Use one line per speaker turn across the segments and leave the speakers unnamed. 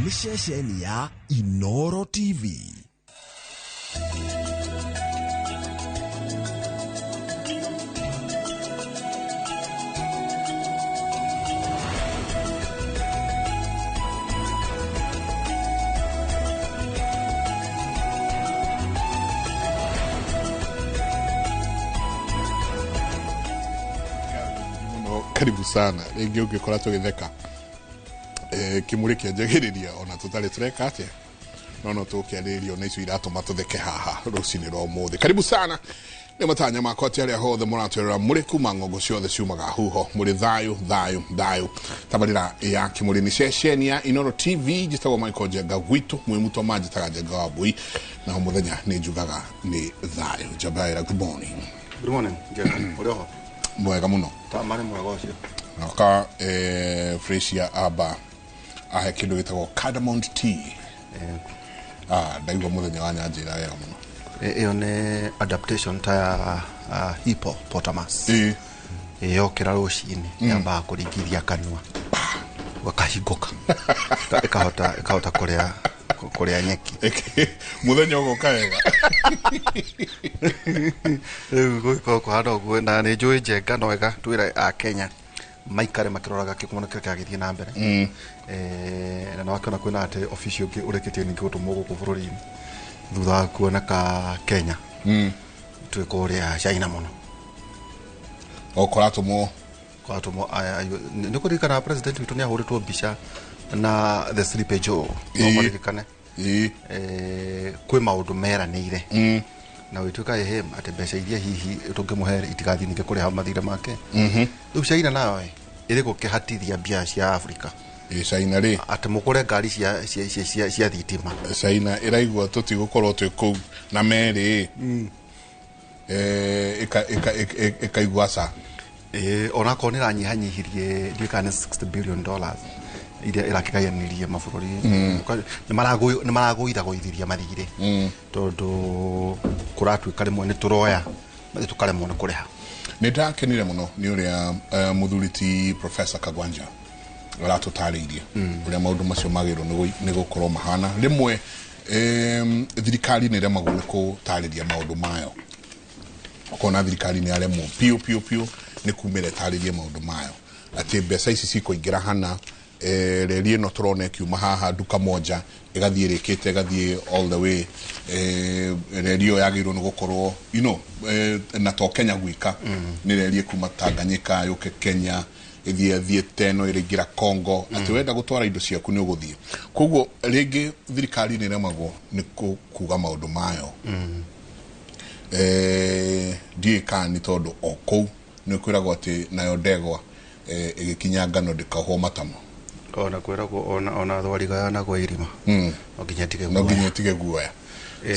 Nĩ ceceni ya Inoro TV.
Mũno karibu sana rĩngĩ ũngĩkora tũgĩtheka kĩmũrĩ kĩanjagĩrĩria ona tũtarĩ tũreka atĩa no tũkĩarĩrĩria ona icio iratũma tũtheke haha rũcinĩ rwa ũmũthĩ. Karibu sana nĩ matanya makwa atĩ arĩa hothe mũratwĩrora mũrĩ kuma ng'ongo ciothe ciumaga huho mũrĩ thayũ thayũ thayũ. Tabarĩra ya kĩmũrĩ nĩ ceceni ya Inoro TV. Njĩtagwo Michael Njenga gwitũ mwĩ mũtwa manjĩtaga Njenga wa Mbui na o mũthenya nĩ njugaga nĩ thayũ. Njabaira, good morning.
Good morning, Njenga. Ũrĩ oho?
Mwega mũno.
Ta marĩ mwega ũcio.
Naka Fresia aba ahe kĩndũ gĩtagwo cardamom tea. Ndaigua mũthenya wa nyanjĩra wega mũno.
Ĩyo nĩ adaptation ta ya hippopotamus. Yokĩra rũcinĩ yambaga kũringithia kanua gakahingũka ĩkahota kũrĩa nyeki.
Mũthenya ũgoka wega.
Rĩu gũgĩkorwo kũhana ũguo na nĩ njũĩ Njenga no wega twĩre a Kenya maikare makĩroraga kĩmwana kĩrĩa kĩragĩthiĩ na mbere. Na nĩwakĩona kwĩna atĩ obici ũngĩ ũrĩkĩtie ningĩ gũtũmwo gũkũ bũrũri-inĩ thutha wa kuoneka Kenya twĩ kũrĩa China mũno.
O kũratũmwo.
Kũratũmwo aya nĩ kũririkana president witũ nĩ ahũrĩtwo mbica na the Sleepy Joe. No maririkane. Kwĩ maũndũ meranĩire. Na gwĩtuĩka ĩhĩ atĩ mbeca iria hihi tũngĩmũhe itigathiĩ ningĩ kũrĩha mathirĩ make. Rĩu China nayo ĩrĩ gũkĩhatithia mbia cia Afrika.
China rĩ.
Atĩ mũgũre ngari cia thitima.
China ĩraigua tũtigũkorwo twĩ kũu na merĩ. Ĩkaigua ca.
Onakorwo nĩ ĩranyihanyihirie ndiũĩ kana nĩ $60 billion iria ĩrakĩgayanirie mabũrũri. Nĩ maragũithagũithirie mathirĩ. Tondũ kũratuĩka rĩmwe nĩ tũroya tũkaremwo nĩ kũrĩha.
Nĩ ndakenire mũno nĩ ũrĩa mũthuri ti Professor Kagwanja aratũtarĩirie ũrĩa maũndũ macio magĩrĩirwo nĩ gũkorwo mahana. Rĩmwe thirikari nĩ ĩremagwo nĩ gũtarĩria maũndũ mayo. Ũkona thirikari nĩ yaremwo piũ piũ piũ nĩ kumĩra ĩtarĩrie maũndũ mayo atĩ mbeca ici cikũingĩra hana, reri ĩno tũrona ĩkiuma haha nduka moja ĩgathiĩ ĩrĩkĩte ĩgathiĩ all the way, reri ĩyo yagĩrĩirwo nĩ gũkorwo you know, na to Kenya gwika nĩ reri ĩkuma Tanganyika yũke Kenya ĩthiĩ thiĩte ĩno ĩrĩingĩra Congo atĩ wenda gũtwara indo ciaku nĩ ũgũthiĩ. Koguo rĩngĩ thirikari nĩ ĩremagwo nĩ kuga maũndũ mayo. Ndiũĩ kana nĩ tondũ o kũu nĩ kwĩragwo atĩ nayo ndegwa ĩgĩkinya ngano ndĩkaohwo matamo.
Ona kwĩragwo ona thwariga yanagwa irima. No nginya ĩtige
No nginya ĩtige guoya.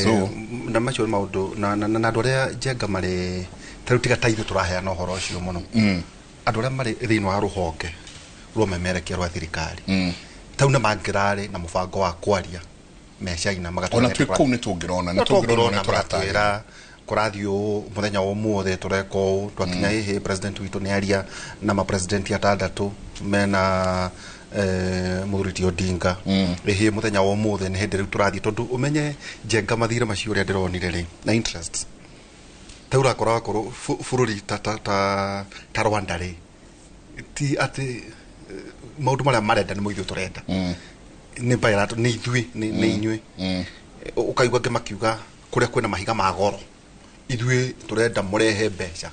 So
na macio nĩ maũndũ na andũ arĩa Njenga marĩ ta rĩu tiga ta ithuĩ tũraheana ũhoro ũcio mũno. Andũ arĩa marĩ thĩinĩ wa rũhonge rwa ũmemerekia rwa thirikari. Ta rĩu nĩ mangĩrarĩ na mũbango wa kwaria me China magatwĩra
Ona twĩ kũu nĩ tũngĩrona, nĩ tũngĩrona, nĩ tũratarĩria.
Kũrathiĩ ũũ mũthenya wa ũmũthĩ tũreka ũũ twakinya ĩhĩ president witũ nĩ aria na ma president atandatũ mena mũthuri ti Odinga. Ĩhĩ mũthenya wa ũmũthĩ nĩ hĩndĩ rĩu tũrathiĩ tondũ ũmenye Njenga mathirĩ macio ũrĩa ndĩronire rĩ na interest. Ta rĩu ũrakora wakorwo bũrũri ta Rwanda rĩ ti atĩ maũndũ marĩa marenda nĩmo ithuĩ tũrenda. Nĩ bilateral, nĩ ithuĩ, nĩ inyuĩ. Ũkaigua angĩ makiuga kũrĩa kwĩna mahiga ma goro ithuĩ tũrenda mũrehe mbeca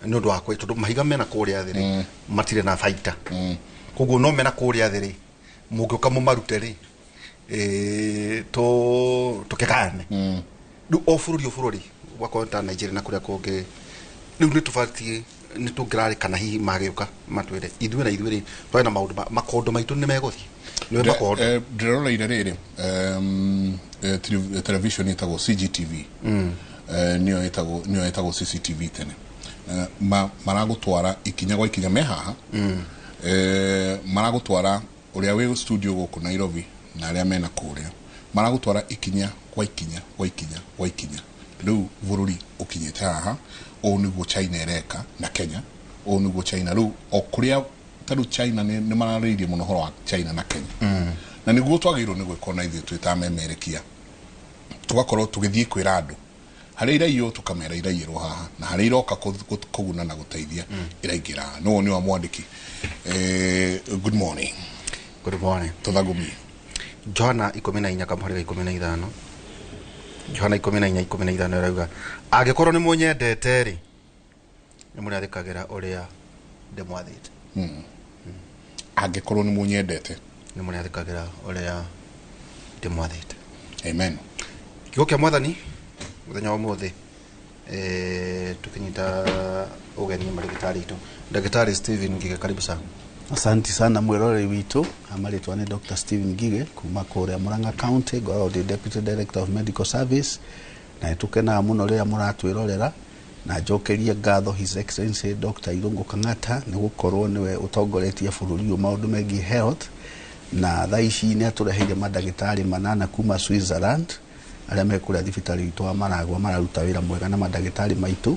nĩ ũndũ wa tondũ mahiga mena kũrĩa thĩ rĩ matirĩ na baita. Koguo no mena kũrĩa thĩ rĩ mũngĩũka mũmarute rĩ tũkĩgayane. Rĩu o bũrũri o bũrũri wakorwo ta Nigeria na kũrĩa kũngĩ rĩu nĩ tũbatiĩ nĩ tũngĩrarĩkana hihi magĩũka matwĩre ithuĩ na ithuĩ rĩ twarĩ na maũndũ makondo maitũ nĩ megũthiĩ. Nĩ makondo.
Ndĩroreire rĩrĩ television ĩtagwo CGTV. Nĩyo ĩtagwo CCTV tene. Maragũtwara ikinya gwa ikinya me haha. Maragũtwara ũrĩa wĩ studio gũkũ Nairobi na arĩa mena kũrĩa. Maragũtwara ikinya gwa ikinya gwa ikinya gwa ikinya. Rĩu bũrũri ũkinyĩte haha ũũ nĩguo China ĩreka na Kenya ũũ nĩguo China rĩu o kũrĩa ta rĩu China nĩ mararĩirie mũno ũhoro wa China na Kenya. Na nĩguo twagĩrĩirwo nĩ gwĩka ona ithuĩ twĩ ta amemerekia, tũgakorwo tũgĩthiĩ kwĩra andũ harĩa iraiywo, tũkamera iraiyĩrwo haha, na harĩa iroka kũguna na gũteithia iraingĩra. Nĩwo nĩ wa mwandĩki. Good morning.
Good morning.
Tũthagumie.
Johana 14 kamũhari ga 15. Johana 14:15 ĩrauga angĩkorwo nĩ mũnyendete rĩ, nĩ mũrĩathĩkagĩra ũrĩa ndĩmwathĩte.
Angĩkorwo nĩ mũnyendete,
nĩ mũrĩathĩkagĩra ũrĩa ndĩmwathĩte.
Amen.
Kiugo kĩa mwathani mũthenya wa ũmũthĩ, tukinyita ũgeni marĩgĩtarĩ itũ Ndagĩtarĩ Stephen Ngige, karibu sana.
Asanti sana mwiroreri witũ. Amarĩtwa nĩ Dr. Stephen Ngige kuma kũrĩa Murang'a County, ngoragwo ndĩ Deputy Director of Medical Service, na nĩtũkenaga mũno rĩrĩa mũratwĩrorera, na njokerie ngatho His Excellency Dr. Irungu Kang'ata nĩ gũkorwo nĩwe ũtongoretie bũrũri ũyũ maũndũ megiĩ health, na thaa ici nĩ atũreheire mandagĩtarĩ 8 kuma Switzerland arĩa me kũrĩa thibitarĩ witũ wa Maragua, mararuta wĩra mwega na mandagĩtarĩ maitũ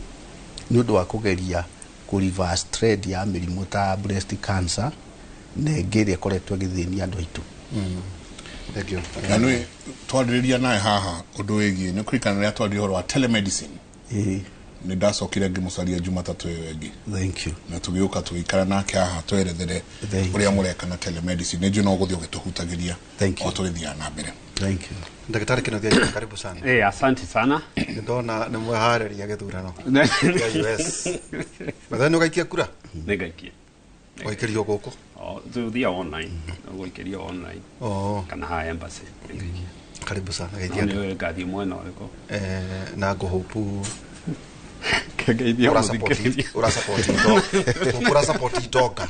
nĩ ũndũ wa kũgeria kũ reverse trend ya mĩrimũ ta breast cancer na ĩngĩ ĩrĩa ĩkoretwo ĩgĩthĩnia andũ aitũ.
Thank you.
Na nĩ twarĩrĩria nawe haha ũndũ wĩgiĩ nĩ kũririkana rĩrĩa twarĩrĩria ũhoro wa telemedicine.
Ĩĩ.
Nĩ ndacokire ngĩmũcaria Jumatatũ ĩyo ĩngĩ.
Thank you.
Na tũgĩũka tũgĩikara nake haha twerethere
Thank
ũrĩa
you.
mũreka na telemedicine. Nĩ njũĩ no ũgũthiĩ ũgĩtũhutagĩria
Thank you.
o tũgĩthiaga na mbere.
Thank you.
Ndagĩtarĩ Kĩnuthia, karibu sana.
Asante sana.
Nĩ ndona nĩ mweharĩria gĩthurano kĩa US. Mũthenya nĩ ũgaikia kura?
Nĩngaikia.
Waikĩrio gũkũ?
Tũthia online. Ũgũikĩrio online.
Oh.
Kana haha embassy. Nĩngaikia.
Karibu sana.
No
Geithia andũ.
nĩ ngathiĩ mwena ũrĩkũ?
Na ngũhũpu
Ngeithia mũthikĩrĩria.
ũrasupport itonga.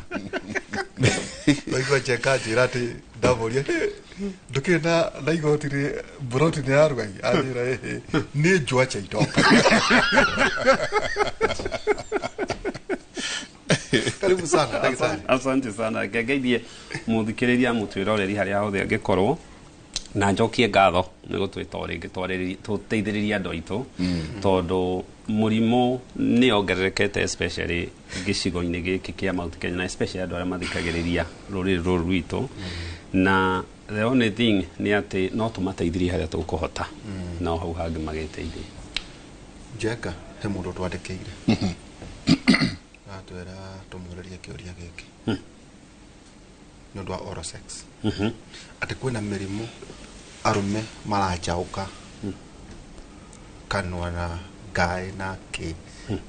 Waigua Njenga anjĩra atĩ ndamũria ndũkĩrĩ na igoti rĩ mburoti nĩ ya Rugai, anjĩra ĩhĩ nĩ njwache itonga. Karibu sana ndagĩtarĩ.
Asante sana. Ngeithie mũthikĩrĩria mũtwĩroreri harĩa hothe angĩkorwo, na njokie ngatho nĩ gũtwĩta o rĩngĩ tũteithĩrĩrie andũ aitũ, tondũ mũrimũ nĩ ongererekete especially gĩcigo-inĩ gĩkĩ kĩa Mount Kenya, na especially andũ arĩa mathikagĩrĩria rũrĩrĩ rũrũ rwitũ. Na the only thing nĩ atĩ no tũmateithĩrie harĩa tũkũhota, no hau hangĩ magĩteithie.
Njenga, he mũndũ twandĩkĩire atwĩra tũmũrĩrie kĩũria gĩkĩ nĩ ũndũ wa oral sex, atĩ kwĩna mĩrimũ arũme maranjaũka kanua na ngaĩ na kĩ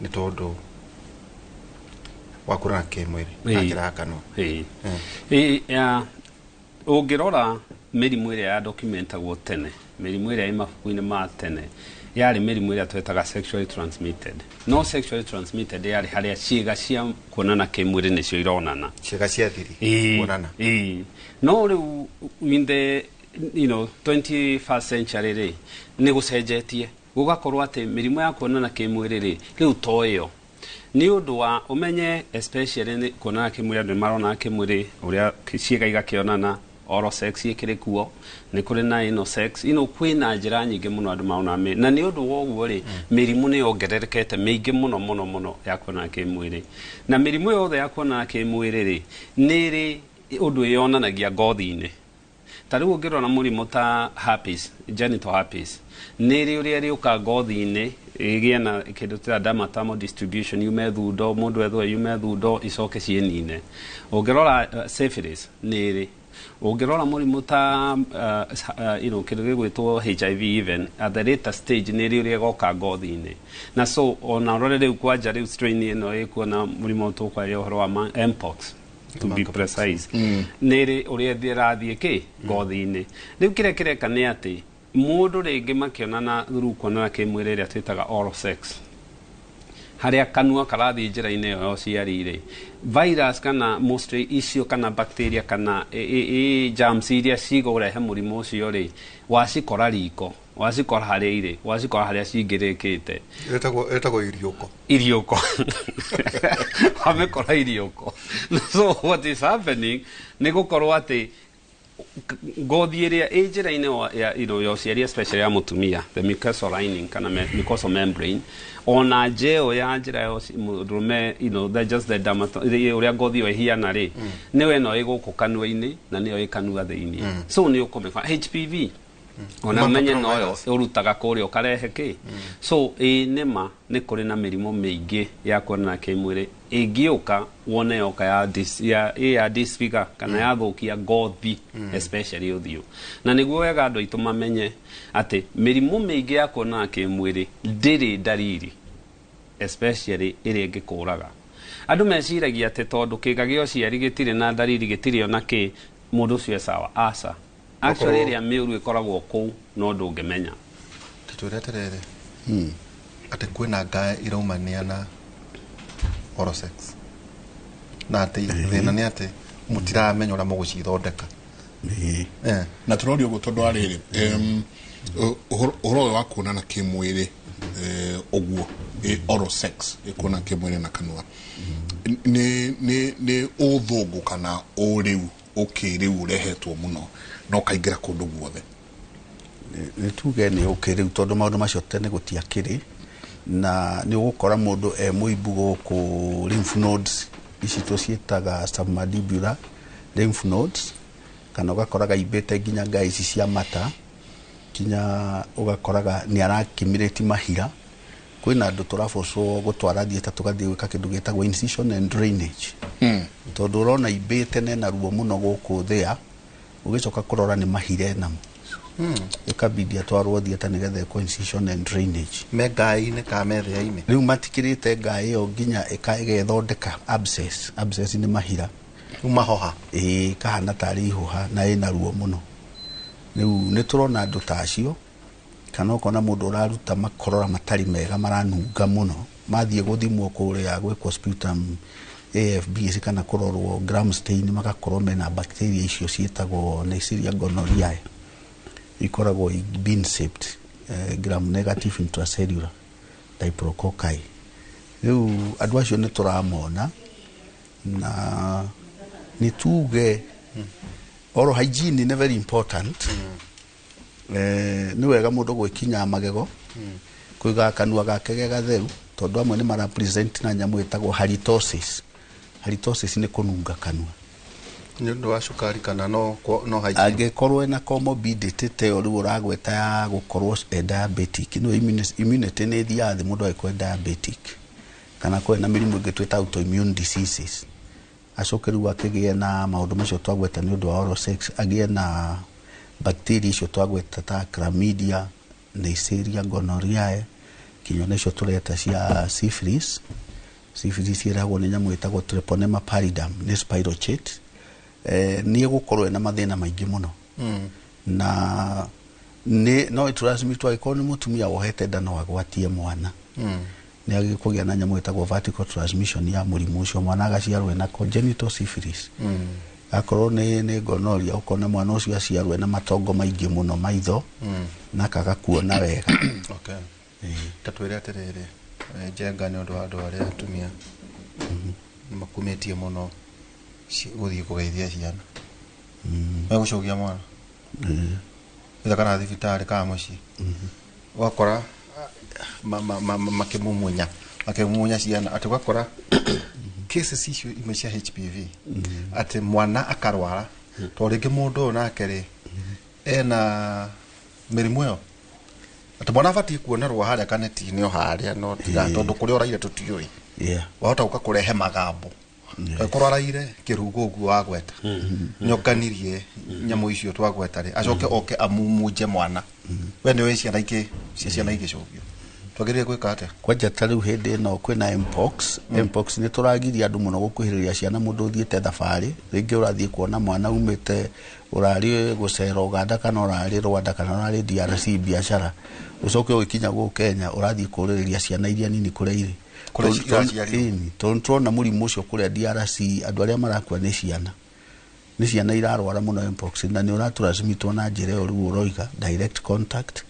nĩ tondũ wa kũrana kĩmwĩrĩ na njĩra ya kanua.
Ũngĩrora mĩrimũ ĩrĩa ya documentagwo tene, mĩrimũ ĩrĩa ĩ mabuku-inĩ ma tene, yarĩ mĩrimũ ĩrĩa twetaga sexually transmitted. No sexually transmitted yarĩ harĩa ciĩga cia kuonana kĩmwĩrĩ nĩcio ironana.
Ciĩga cia thiri kuonana.
No rĩu in the 21st century rĩ, nĩ gũcenjetie gũgakorwo atĩ mĩrimũ ya kuonana kĩmwĩrĩ rĩ, rĩu to ĩyo. Nĩ ũndũ wa ũmenye especially nĩ kuonana kĩmwĩrĩ, andũ nĩ marona kĩmwĩrĩ ũrĩa ciĩga igakĩonana, oral sex ĩkĩrĩ kuo, nĩ kũrĩ na anal sex, kwĩna njĩra nyingĩ mũno andũ marona na nĩ ũndũ wa ũguo rĩ, mĩrimũ nĩ yongererekete mĩingĩ mũno mũno mũno ya kuonana kĩmwĩrĩ. Na mĩrimũ yothe ya kuonana kĩmwĩrĩ rĩ, nĩ ĩrĩ ũndũ ĩyonanagia ngothi-inĩ. Ta rĩu ũngĩrora mũrimũ ta herpes, genital herpes, nĩ ĩrĩ ũrĩa ĩrĩũka ngothi-inĩ ĩgĩe na kĩndũ ta dermatomal distribution, yume thundo, mũndũ ethũe yume thundo icoke ciĩnine. Ũngĩrora syphilis nĩ ĩrĩ. Ũngĩrora mũrimũ ta kĩndũ gĩgwĩtwo HIV even at the later stage nĩ ĩrĩ ũrĩa ĩgoka ngothi-inĩ. Na so ona ũrore rĩu kwanja rĩu strain ĩno ĩkuo na mũrimũ tũkwaria ũhoro wa mpox to be precise, nĩ ĩrĩ ũrĩa ĩrathiĩ kĩ ngothi-inĩ. Rĩu kĩrĩa kĩreka nĩ atĩ mũndũ rĩngĩ makĩonana through kuonana kĩmwĩrĩ ĩrĩa twĩtaga oral sex, harĩa kanua karathiĩ njĩra-inĩ ĩyo ya ũciari rĩ, virus kana mostly icio kana bacteria kana germs iria cigũrehe mũrimũ ũcio rĩ, wacikora riko, wacikora harĩa irĩ, wacikora harĩa cingĩrĩkĩte.
Ĩtagwo iriũko.
Iriũko. Wamĩkora iriũko. So what is happening nĩ gũkorwo atĩ Ngothi ĩrĩa ĩ njĩra-inĩ ya you know, ya ũciari, especially ya mũtumia, the mucosal lining kana mucosal membrane, ona nja ĩyo ya njĩra ya mũndũrũme, the just the dermato ũrĩa ngothi ĩyo ĩhiana rĩ, nĩyo ĩno ĩ gũkũ kanua-inĩ na nĩyo ĩ kanua thĩinĩ. So nĩ ũkũmĩkora HPV ona
Human
ũmenye noyo
papillomavirus.
Ũrutaga kũrĩa ũkarehe kĩ. So ĩ nĩma nĩ kũrĩ na mĩrimũ mĩingĩ ya kuonana kĩmwĩrĩ ĩngĩũka wone yoka ya ya ĩ ya disfigure kana yathũkia ngothi, especially ũthiũ. Na nĩguo wega andũ aitũ mamenye atĩ mĩrimũ mĩingĩ ya kuonana kĩmwĩrĩ ndĩrĩ ndariri, especially ĩrĩa ĩngĩkũraga. Andũ meciragia atĩ tondũ kĩga gĩa ũciari gĩtirĩ na ndariri, gĩtirĩ ona kĩ, mũndũ ũcio e sawa. Aca, actually ĩrĩa mĩũru ĩkoragwo kũu no ndũngĩmenya.
Tũtwĩre atĩrĩrĩ, atĩ kwĩna ngaĩ iraumania na oral sex, na atĩ thĩna nĩ atĩ mũtiramenya ũrĩa mũgũcithondeka.
Na tũroria ũguo tondũ wa rĩrĩ, ũhoro ũyũ wa kuonana kĩmwĩrĩ, ũguo oral sex, kuonana kĩmwĩrĩ na kanua, nĩ ũthũngũ kana ũrĩu ũkĩrĩu ũrehetwo mũno na ũkaingĩra kũndũ guothe?
Nĩ tuge nĩ ũkĩrĩu, tondũ maũndũ macio tene gũtiakĩrĩ. Na nĩ ũgũkora mũndũ e mũimbu gũkũ lymph nodes ici tũciĩtaga submandibular lymph nodes, kana ũgakoraga imbĩte nginya ngai ici cia mata, nginya ũgakoraga nĩ arakimĩrĩti mahira. Kwĩna andũ tũrabocwo gũtwara theatre, tũgathiĩ gwĩka kĩndũ gĩtagwo incision and drainage, tondũ ũrona imbĩte na ruo mũno gũkũ thĩa, ũgĩcoka kũrora nĩ mahira enamo. Ĩkabidi atwarwo theatre nĩgetha ĩkwo incision and drainage.
Me ngaĩ-inĩ kana me thĩa-inĩ?
Rĩu matikĩrĩte ngaĩ ĩyo nginya ĩgethondeka abscess. Abscess nĩ mahira.
Rĩu mahoha.
Ĩĩ, kahana tarĩ ihũha na ĩna ruo mũno. Rĩu nĩ tũrona andũ ta acio, kana ũkona mũndũ ũraruta makorora matarĩ mega, maranunga mũno, mathiĩ gũthimwo kũrĩa gwĩkwo sputum AFB kana kũrorwo gram stain, magakorwo mena bacteria icio ciĩtagwo Neisseria gonorrhoeae, ikoragwo bean shaped, gram negative intracellular diplococci. Rĩu andũ acio nĩ tũramona. Na nĩ tuge oral hygiene nĩ very important. Nĩ wega mũndũ gwĩkinya magego, kũiga kanua gake ge gatheru, tondũ amwe nĩ mara present na nyamũ ĩtagwo halitosis. Halitosis nĩ kũnunga kanua.
Nĩ ũndũ wa cukari kana no hygiene?
Angĩkorwo ena comorbidity ta ĩyo rĩu ũragweta ya gũkorwo e diabetic, no immunity nĩ ĩthiaga thĩ mũndũ angĩkorwo e diabetic, kana korwo ena mĩrimũ ĩngĩ twĩta autoimmune diseases, acoke rĩu akĩgĩe na maũndũ macio twagweta nĩ ũndũ wa oral sex, agĩe na bacteria icio twagweta ta chlamydia, Neisseria gonorrhoeae, kinya ona icio tũreta cia syphilis. Syphilis ĩrehagwo nĩ nyamũ ĩtagwo Treponema pallidum, nĩ spirochete. Nĩ egũkorwo ena mathĩna maingĩ mũno. Na nĩ no ĩtransmit, angĩkorwo nĩ mũtumia wohete nda no agwatie mwana. Nĩ agĩkũgĩa na nyamũ ĩtagwo vertical transmission ya mũrimũ ũcio, mwana agaciarwo ena congenital syphilis. Akorwo nĩ gonorrhea, ũkona mwana ũcio aciarwo ena matongo maingĩ mũno maitho na kaga kuona wega.
Okay. Ta twĩre atĩrĩrĩ, Njenga, nĩ ũndũ wa andũ arĩa atumia nĩ makumĩtie mũno gũthiĩ kũgeithia ciana, megũcokia mwana itha kana thibitarĩ kana mũciĩ, ũgakora makĩmumunya ciana, atĩ ũgakora cases icio imwe cia HPV, atĩ mwana akarwara tondũ rĩngĩ mũndũ ũyũ nake rĩ ena mĩrimũ ĩyo, atĩ mwana abatiĩ kuonerwo harĩa kaneti-inĩ o harĩa, no tiga tondũ kũrĩa ũraire tũtiũĩ. Wahota gũka kũrehe magambo, angĩkorwo araire kĩrugo ũguo wagweta nyonganirie nyamũ icio twagweta rĩ, acoke oke amumunje mwana. We nĩ ũĩ ciana ingĩ ciana igĩcũgio, twagĩrĩire gwĩka atĩa?
Kwanja ta rĩu hĩndĩ ĩno kwĩna mpox. Mpox nĩ tũragiria andũ mũno gũkuhĩrĩria ciana. Mũndũ ũthiĩte thabarĩ, rĩngĩ ũrathiĩ kuona mwana umĩte ũrarĩ gũcera Uganda kana ũrarĩ Rwanda kana ũrarĩ DRC biacara, ũcoke ũgĩkinya gũkũ Kenya ũrathiĩ kũrĩrĩria ciana iria nini kũrĩa irĩ.
Kũrĩa iraciarirwo.
Ĩni, tondũ tũrona mũrimũ ũcio kũrĩa DRC, andũ arĩa marakua nĩ ciana, nĩ ciana irarwara mũno mpox, na nĩ ũratransmitwo na njĩra ĩyo rĩu ũroiga, direct contact,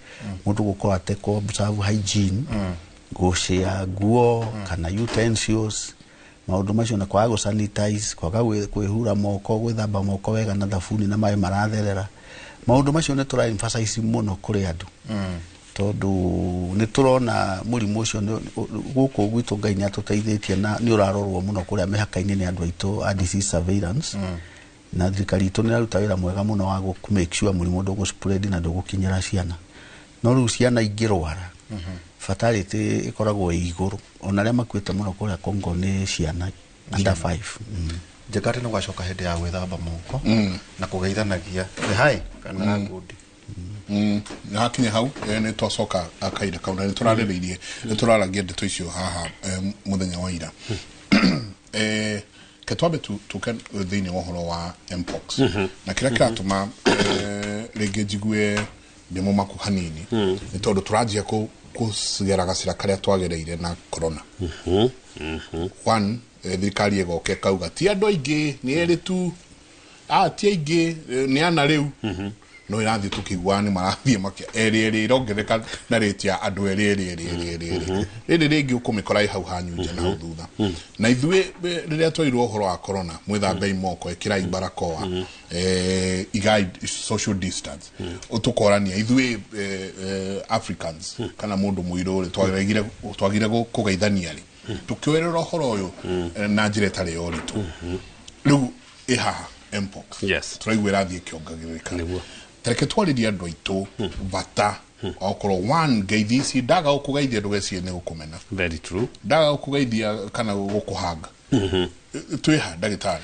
mũndũ gũkorwo atekũ observe hygiene, gũcĩa nguo kana utensils. Maũndũ macio na kwaga gũ sanitize, kwaga kwĩhura moko, gwĩthamba moko wega na thabuni na maĩ maratherera, maũndũ macio nĩ tũra emphasize mũno kũrĩ andũ, tondũ nĩ tũrona mũrimũ ũcio gũkũ gwitũ. Ngai nĩ atũteithĩtie na nĩ ũrarorwo mũno kũrĩa mĩhaka-inĩ nĩ andũ aitũ a disease surveillance, na thirikari itũ nĩ ĩraruta wĩra mwega mũno wa gũ make sure mũrimũ ndũgũ spread na ndũgũkinyĩra ciana. No rĩu ciana ingĩrwara, fatality ĩkoragwo ĩ igũrũ. Ona arĩa makuĩte mũno kũrĩa Congo nĩ ciana under 5.
Njĩka atĩ nĩ ũgacoka hĩndĩ ya gwĩthamba moko na kũgeithanagia nĩ hai kana ngundi.
Nĩ hakinya hau, nĩ twacoka kahinda kau na nĩ tũrarĩrĩirie, nĩ tũraragia ndeto icio haha mũthenya wa ira. Ke twambe tuke thĩinĩ wa ũhoro wa mpox na kĩrĩa kĩratũma rĩngĩ njigue ndĩ mũmaku hanini nĩ tondũ tũranjia kũgera gacĩra karĩa twagereire na corona. One, thirikari ĩgoka ĩkauga ti andũ aingĩ, nĩ erĩ tu, ti aingĩ, nĩ ana. Rĩu no ĩrathiĩ tũkĩiguaga nĩ marathiĩ makia erĩ erĩ, ĩrongerereka na rĩti ya andũ erĩ erĩ erĩ erĩ erĩ erĩ. Rĩrĩ rĩngĩ ũkũmĩkora ĩ hau hanyu nja na hau thutha. Na ithuĩ rĩrĩa twairwo ũhoro wa corona, mwĩthambei moko, ĩkĩrai barakoa, igai social distance, tũkorania ithuĩ Africans kana mũndũ mũirũ rĩ, twagire kũgeithania rĩ, tũkĩoerera ũhoro ũyũ na njĩra ĩtarĩ ya ũritũ. Rĩu ĩ haha mpox, tũraigua ĩrathiĩ ĩkĩongagĩrĩrĩka. Tareke twarĩrie andũ aitũ bata wa gũkorwo one ngeithi ici. Ndaga gũkũgeithia, ndũgecirie nĩ gũkũmena.
Very true.
Ndaga gũkũgeithia kana gũkũhanga, twĩha ndagĩtarĩ.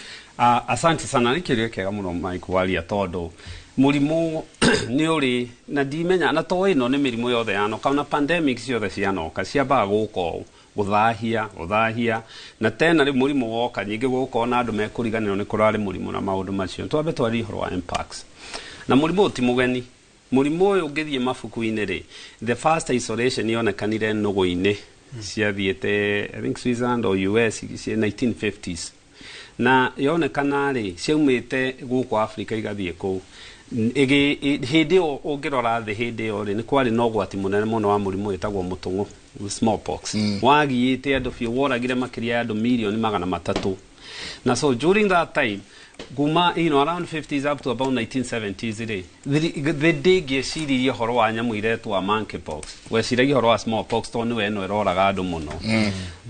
Asante sana, nĩ kĩũria kĩega mũno Mike waria, tondũ mũrimũ nĩ ũrĩ na ndimenya na to ĩno nĩ mĩrimũ yothe yanoka na pandemic ciothe cianoka ciambaga gũka ũũ gũthahia gũthahia, na tena rĩu mũrimũ woka nyingĩ gũkorwo na andũ mekũriganĩrwo nĩ kũrarĩ mũrimũ na maũndũ macio. Twambe twarie ũhoro wa mpox. Na mũrimũ ũyũ ti mũgeni. Mũrimũ ũyũ ũngĩthiĩ mabuku-inĩ rĩ, the first isolation yonekanire nũgũ-inĩ ciathiĩte, I think Switzerland or US, cia 1950s, na yonekana rĩ ciaumĩte gũkũ Africa igathiĩ kũu. Hĩndĩ ĩyo ũngĩrora thĩ hĩndĩ ĩyo rĩ, nĩ kwarĩ na ũgwati mũnene mũno wa mũrimũ wĩtagwo mũtũng'ũ, smallpox, wagiĩte andũ biũ, woragire makĩria ya andũ mirioni 300. Na so during that time, kuma around 50s up to about 1970s rĩ, thĩ ndĩngĩeciririe ũhoro wa nyamũ iretwo monkeypox, weciragia ũhoro wa smallpox tondũ nĩwe ĩno ĩroraga andũ mũno.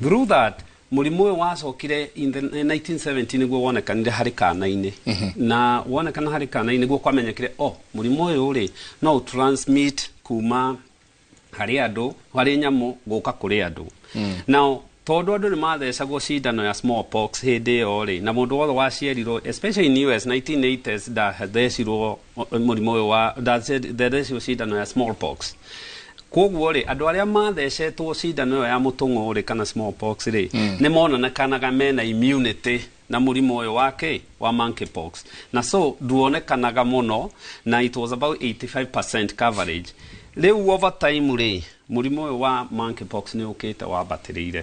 Through that, mũrimũ ũyũ wacokire in the 1970 nĩguo wonekanire harĩ kana-inĩ, na wonekana harĩ kana-inĩ nĩguo kwamenyekire, oh, mũrimũ ũyũ rĩ no ũtransmit kuma harĩ andũ, harĩ nyamũ gũka kũrĩ andũ. Now tondũ andũ nĩ mathecagwo cindano ya smallpox hĩndĩ ĩyo rĩ, na mũndũ wothe waciarirwo, especially in US 1980s, ndathecirwo mũrimũ ũyũ wa ndathecirwo cindano ya smallpox. Koguo rĩ, andũ arĩa mathecetwo cindano ĩyo ya mũtũng'ũ rĩ kana smallpox rĩ, nĩ monanekanaga mena immunity na mũrimũ ũyũ wa kĩ wa monkeypox, na so nduonekanaga mũno, na it was about 85% coverage. Rĩu over time rĩ, mũrimũ ũyũ wa monkeypox nĩ ũkĩte wambatĩrĩire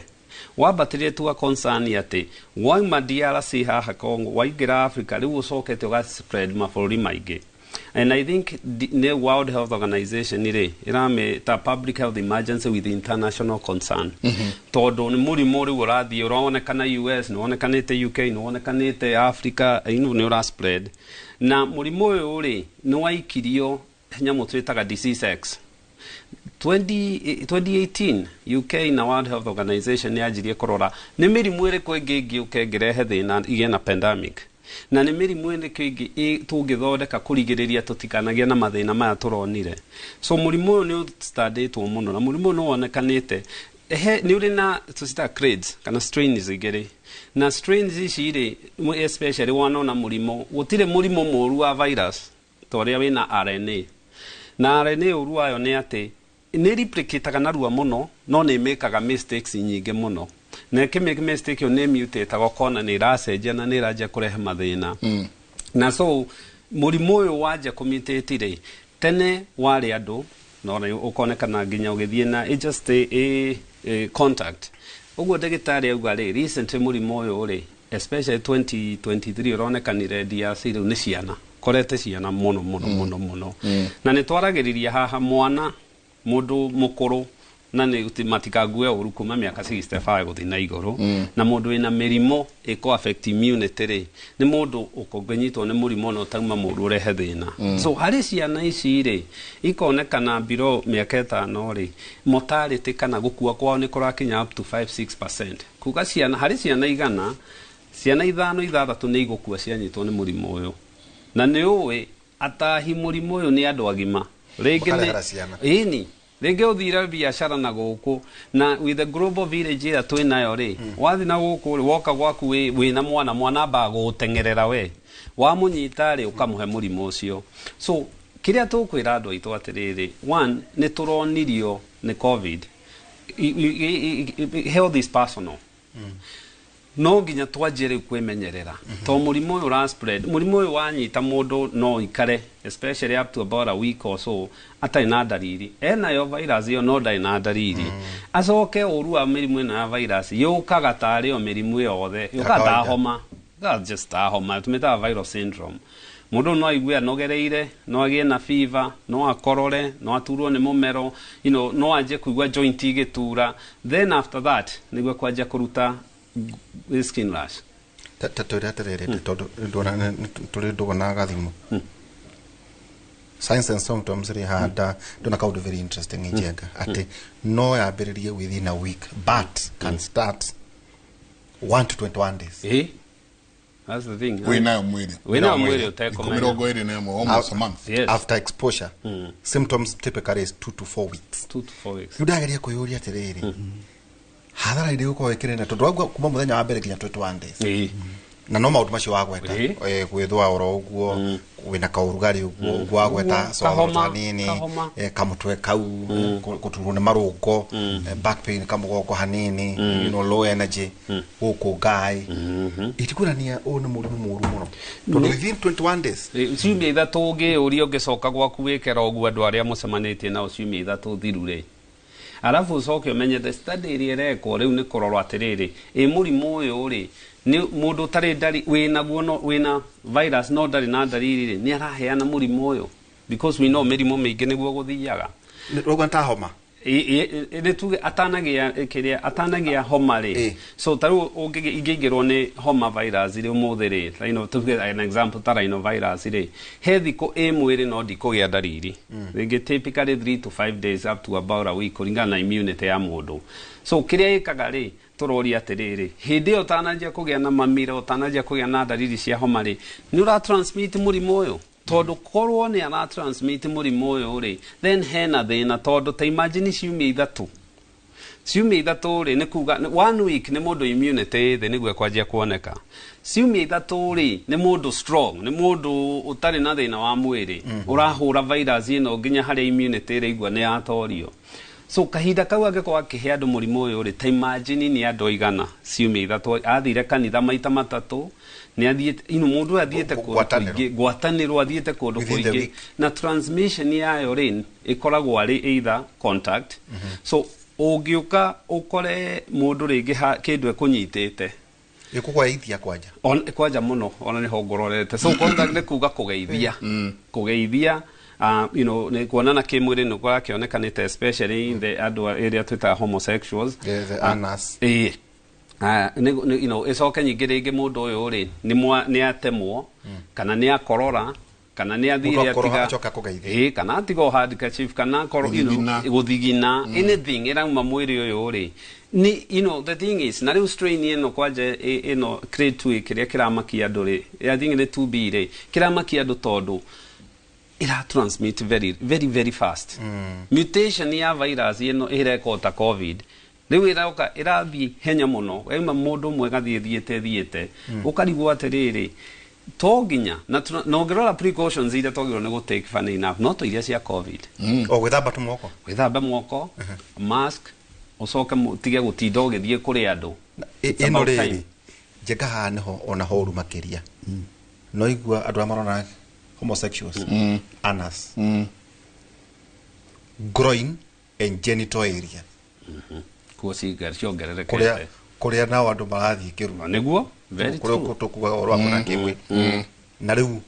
wambatĩrĩire tuga concern atĩ wauma DRC haha Congo waingĩra Africa, rĩu ũcokete ũga spread mabũrũri maingĩ. And I think the World Health Organization rĩ ĩramĩta public health emergency with international concern, tondũ nĩ mũrimũ rĩu ũrathiĩ ũronekana US, nĩ wonekanĩte UK, nĩ wonekanĩte Africa, nĩ ũra spread. Na mũrimũ ũyũ rĩ nĩ waikirio nyamũ twĩtaga disease X 20, 2018. UK na World Health Organization nĩ yanjirie kũrora nĩ mĩrimũ ĩrĩkũ ĩngĩ ĩngĩũka ĩngĩrehe thĩna igĩe na pandemic, na nĩ mĩrimũ ĩrĩkũ ĩngĩ tũngĩthondeka kũrigĩrĩria tũtikanagĩe na mathĩna maya tũronire. So mũrimũ ũyũ nĩ ũstandĩtwo mũno, na mũrimũ ũyũ nĩ wonekanĩte he nĩ ũrĩ na tũcitaga clades kana strains igĩrĩ. Na strains ici rĩ, especially wanona mũrimũ, gũtirĩ mũrimũ mũru wa virus ta ũrĩa wĩna RNA. Na RNA ũru wayo nĩ atĩ nĩ replicataga narua mũno, no nĩ ĩmĩkaga mistakes nyingĩ mũno, na ĩkĩmake mistake ĩyo nĩ mutataga, ũkona nĩ ĩracenjia na nĩ ĩranjia kũrehe mathĩna. Na so mũrimũ ũyũ wanjia kũmutate rĩ, tene warĩ andũ no rĩu ũkonekana nginya ũgĩthiĩ na it just a contact. Ũguo ndagĩtarĩ auga rĩ, recently mũrimũ ũyũ rĩ, especially 2023, ũronekanire DRC, rĩu nĩ ciana korete ciana mũno mũno mũno mũno. Na nĩ twaragĩrĩria haha mwana, mũndũ mũkũrũ. Na nĩ matikague ũru kuma mĩaka 65 gũthiĩ na igũrũ, na mũndũ wĩna mĩrimũ ĩkũ affect immunity rĩ, nĩ mũndũ ũkũngĩnyitwo nĩ mũrimũ na ũtauma mũru ũrehe thĩna. So harĩ ciana ici rĩ, ikonekana below mĩaka 5 rĩ, mortality kana gũkua kwao nĩ kũrakinya up to 5-6%. Kuga ciana, harĩ ciana 100, ciana 5 6 nĩ igũkua cianyitwo nĩ mũrimũ ũyũ. Na nĩ ũĩ atahi mũrimũ ũyũ nĩ andũ agima. Rĩngĩ
Makarehera ciana.
Ĩni rĩngĩ ũthire biacara na gũkũ, na with the global village ĩrĩa twĩ nayo rĩ, wathiĩ na gũkũ rĩ, woka gwaku wĩna mwana, mwana ambaga gũgũteng'erera we, wamũnyita rĩ, ũkamũhe mũrimũ ũcio. So kĩrĩa tũkwĩra andũ aitũ atĩrĩrĩ, one, nĩ tũronirio nĩ COVID. Health is personal. No nginya twanjie rĩu kwĩmenyerera, to mũrimũ ũyũ ũra spread. Mũrimũ ũyũ wanyita mũndũ no ikare especially up to about a week or so atarĩ na ndariri. Enayo virus ĩyo no ndarĩ na ndariri. Acoke ũru wa mĩrimũ ĩno ya virus yũkaga tarĩ o mĩrimũ yothe, yũkaga ta
Kawaida.
homa. That's just ta homa, tũmĩtaga viral syndrome. Mũndũ no aigue anogereire, no agĩe na fever, no akorore, no aturwo nĩ mũmero, no anjie kũigua joint igĩtura. Then after that nĩguo kwanjia kũruta skin rash.
Ta twĩre atĩrĩrĩ, tondũ ndona tũrĩ ndũgũ gathimũ signs and symptoms rĩ, handa ndona kaũndũ very interesting njenga atĩ no yambĩrĩrie within a week but can start 1 to 21 days.
That's the thing.
Wĩnayo mwĩrĩ.
Wĩnayo mwĩrĩ
Thikũ
ũtekũmenya.
21, almost a month.
Yes.
After exposure, symptoms typically is 2 to 4 weeks.
2 to 4 weeks.
Rĩu ndageria kwĩyũria atĩrĩrĩ, hathara ĩrĩ gũkorwo ĩkĩrĩ tondũ waigua kuma mũthenya wa mbere nginya 21 days, na no maũndũ macio wagweta, gwĩthũa oro ũguo, wĩna kaũrugarĩ ũguo ũguo wagweta,
Kahoma,
sore hanini,
kahoma.
Kamũtwe kau, gũturwo nĩ marũngo, back pain, kamũgongo hanini, low energy, gũkũ ngai itikuonania ũyũ nĩ mũrimũ mũru mũno tondũ within 21 days.
Ciumia 3 ũngĩũria ũngĩcoka gwaku wĩkera ũguo andũ arĩa mũcemanĩtie nao ciumia 3 thiru rĩ, arabu ũcoke ũmenye the study ĩrĩa ĩrekwo rĩu nĩ kũrorwo atĩrĩrĩ, ĩ mũrimũ ũyũ rĩ, nĩ mũndũ ũtarĩ ndari wĩnaguo, no wĩna virus no ndarĩ na ndariri rĩ, nĩ araheana mũrimũ ũyũ? Because we know mĩrimũ mĩingĩ nĩguo gũthiaga.
Rauga nĩ ta homa.
Nĩ tuge atanagĩa kĩrĩa, atanagĩa homa rĩ. So ta rĩu ingĩingĩrwo nĩ homa virus rĩ ũmũthĩ rĩ, rhino, tuge an example ta rhinovirus rĩ, he thikũ ĩ mwĩrĩ no ndikũgĩa ndariri rĩngĩ, typically 3 to 5 days up to about a week kũringana na immunity ya mũndũ. So kĩrĩa ĩkaga rĩ, tũroria atĩrĩrĩ, hĩndĩ ĩyo ũtananjia kũgĩa na mamira, ũtananjia kũgĩa na ndariri cia homa rĩ, nĩ ũra transmit mũrimũ ũyũ? Tondũ korwo nĩ ara transmit mũrimũ ũyũ rĩ, then hena thĩna, tondũ ta imagine ciumia 3, ciumia 3 rĩ, nĩ kuga one week nĩ mũndũ immunity ĩ thĩ nĩguo kwanjia kuoneka. Ciumia 3 rĩ, nĩ mũndũ strong, nĩ mũndũ ũtarĩ na thĩna wa mwĩrĩ, ũrahũra virus ĩno nginya harĩa immunity ĩraigua nĩ yatorio. So kahinda kau angĩkorwo akĩhe andũ mũrimũ ũyũ rĩ, ta imagine nĩ andũ aigana ciumia 3 athire kanitha maita matatũ, nĩ athiĩte ino mũndũ ũyũ athiĩte kũndũ
Ngwatanĩro.
kũingĩ, ngwatanĩro, athiĩte kũndũ
Within the
kũingĩ.
week.
Na transmission yayo rĩ, ĩkoragwo arĩ either contact. So ũngĩũka ũkore mũndũ rĩngĩ kĩndũ ekũnyitĩte.
Ĩkũgwaithia kwanja.
Kwanja mũno, ona nĩho ngororete. So contact nĩ kuga kũgeithia, kũgeithia, nĩ kuonana kĩmwĩrĩ nĩ kũrakĩonekanĩte especially in the andũ ĩrĩa twĩtaga homosexuals.
Yeah, the anus.
Ĩĩ. Ĩcoke nyingĩ rĩngĩ mũndũ ũyũ rĩ, nĩ atemwo kana nĩ akorora kana nĩ athire
Mũndũ akorora
atiga
acoka kũgeithia.
Ĩĩ, kana atiga o handkerchief kana akorwo,
Gũthigina.
Gũthigina, anything ĩrauma mwĩrĩ ũyũ rĩ, nĩ the thing is, na rĩu strain ĩno kwanja ĩno clade 2 kĩrĩa kĩramakia andũ rĩ, I think nĩ 2B rĩ, kĩramakia andũ tondũ ĩra transmit very very very fast. Mutation ya virus ĩno ĩreka ta COVID rĩu ĩroka ĩrathiĩ henya mũno, yauma mũndũ ũmwe ĩgathiĩ thiĩte thiĩte, ũkarigwo atĩrĩrĩ, to nginya na ũngĩrora precautions iria twagĩrĩirwo nĩ gũ take, funny enough, no to iria cia COVID.
O gwĩthamba tu moko.
Gwĩthamba moko, mask, ũcoke mũtige gũtinda ũgĩthiĩ kũrĩ andũ. It's
Ĩno
about
rĩrĩ
time.
njenga haha nĩho ona horu makĩria no igua andũ arĩa marona homosexuals, anus, groin and genital area.
Kuo ciongererekete.
Kũrĩa nao andũ marathiĩ kĩru.
Nĩguo, very
kũrĩa
true.
tũkugaga ũhoro wa kuona kĩmwĩrĩ, na rĩu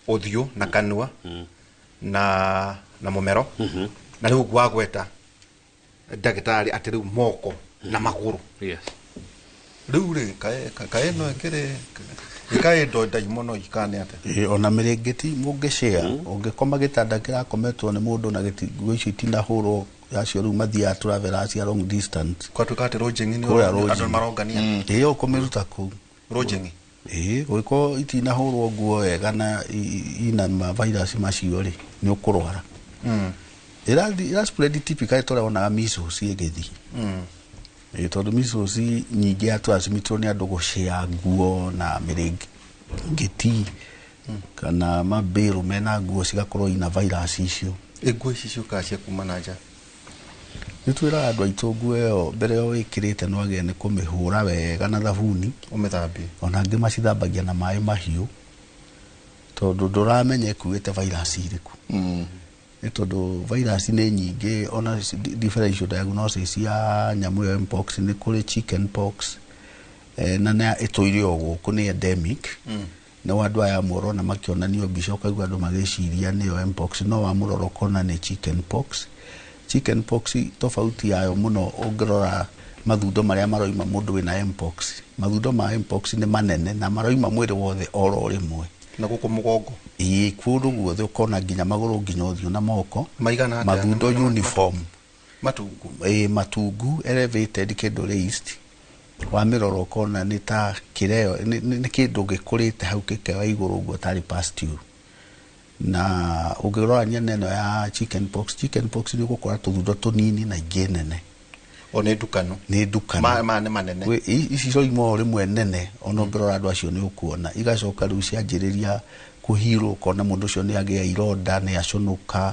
ũthiũ na kanua na mũmero, na rĩu wagweta Ndagĩtarĩ, atĩ rĩu moko na magũrũ.
Yes.
Rĩu rĩ, kaĩ no ĩkĩrĩ ĩkaĩ ndo ndaimono ikane atĩa?
Ĩ, ona mĩrĩngĩti mũngĩshare, ũngĩkoma gĩtanda kĩrakometwo nĩ mũndũ na nguo icio itinahũrwo, acio rĩu mathiaga travelers cia long distance.
Kwatuĩka atĩ lodging nĩ
Kũrĩa
andũ
lodging.
marongania.
Ĩ, ũkũmĩruta kũu.
Lodging.
Ĩ, gũgĩkorwo itinahũrwo nguo wega na ina mavirus macio rĩ, nĩ ũkũrwara. Ĩra spread typically tũrĩa wonaga measles ĩgĩthiĩ. Ĩ, tondũ measles nyingĩ ya transmitwo nĩ andũ gũshare nguo na mĩrĩngĩti kana mabĩrũ mena nguo cigakorwo ina virus icio.
Ĩ, nguo ici ciũkaga cia kuma na nja?
Nĩ twĩraga andũ aitũ nguo ĩyo mbere yo wĩkĩrĩte nĩ wagĩrĩire nĩ kũmĩhũra wega na thabuni.
Ũmĩthambie.
Ona angĩ macithambagia na maĩ mahiũ, tondũ ndũramenya ĩkuĩte virus irĩkũ. Nĩ tondũ virus nĩ nyingĩ, ona differential diagnosis ya nyamũ ĩyo mpox, nĩ kũrĩ chicken pox, na nĩ ĩtũire o gũkũ, nĩ endemic. No andũ aya amwe ũrona makĩonanio mbica ũkaigua andũ magĩciria nĩyo mpox, no wamũrora ũkona nĩ chicken pox. Chicken pox tofauti yayo mũno, ũngĩrora mathundo marĩa maroima mũndũ wĩna mpox, mathundo ma mpox nĩ manene na maroima mwĩrĩ wothe oro rĩmwe.
Na gũkũ mũgongo?
Ĩĩ, kũndũ guothe, ũkona nginya magũrũ, nginya ũthiũ na moko.
Maigana atĩa?
Mathundo uniform.
Matungu.
Ĩĩ, matungu, elevated, kĩndũ raised, wamĩrora ũkona nĩ ta kĩreo, nĩ kĩndũ gĩkũrĩte hau gĩkewa igũrũ ũguo tarĩ pustule. Na ũngĩrorania na ĩno ya chicken pox, chicken pox nĩ ũgũkora tũthundo tũnini na ingĩ nene.
O nĩ ndukanu.
Nĩ ndukanu.
Ma nĩ manene.
Ici cioima o rĩmwe nene, ona ũngĩrora andũ acio nĩ ũkuona igacoka rĩu cianjĩrĩria kũhirwo, ũkona mũndũ ũcio nĩ agĩa ironda, nĩ acũnũka,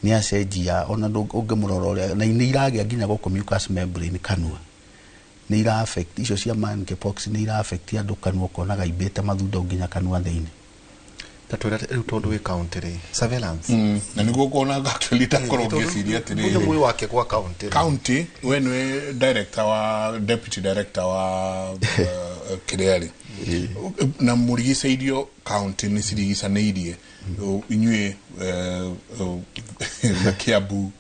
nĩ acenjia, ona ũngĩmũrora ũrĩa, na nĩ iragĩa nginya gũkũ mucous membrane kanua, nĩ ira affect icio cia monkeypox, nĩ ira affect andũ kanua, ũkona gaimbĩte mathundo nginya kanua thĩinĩ.
Ta twĩra rĩu, tondũ wĩ county rĩ, surveillance.
Na nĩguo kuona actually ndakorwo ngĩciria
Ũyũ
atĩrĩrĩ
mwĩ wake gwa county rĩ.
County, we nĩwe director wa deputy director wa kĩrĩa rĩ, na mũrigicĩirio county nĩ cirigicanĩirie inyuĩ na Kiambu